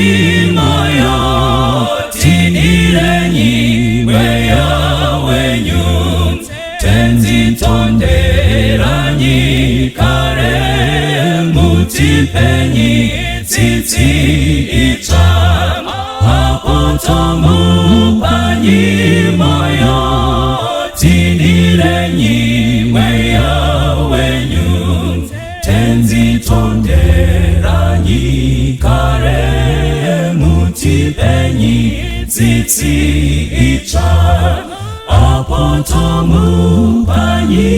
moyo, tidirenyi mweya wenyu. Tenzi, tonderanyi kare, mutipenyi tsitsi itsva. Apo tomupanyi moyo, tidirenyi mweya wenyu. Tenzi, tonderanyi kare, mutipenyi tsitsi itsva. Apo tomupanyi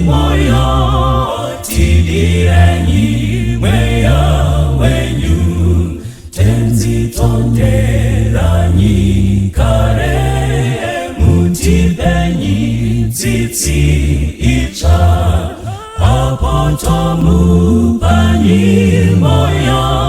moyo, tidirenyi mweya wenyu. Tenzi, tonderanyi kare, mutipenyi tsitsi itsva. Apo tomupanyi moyo.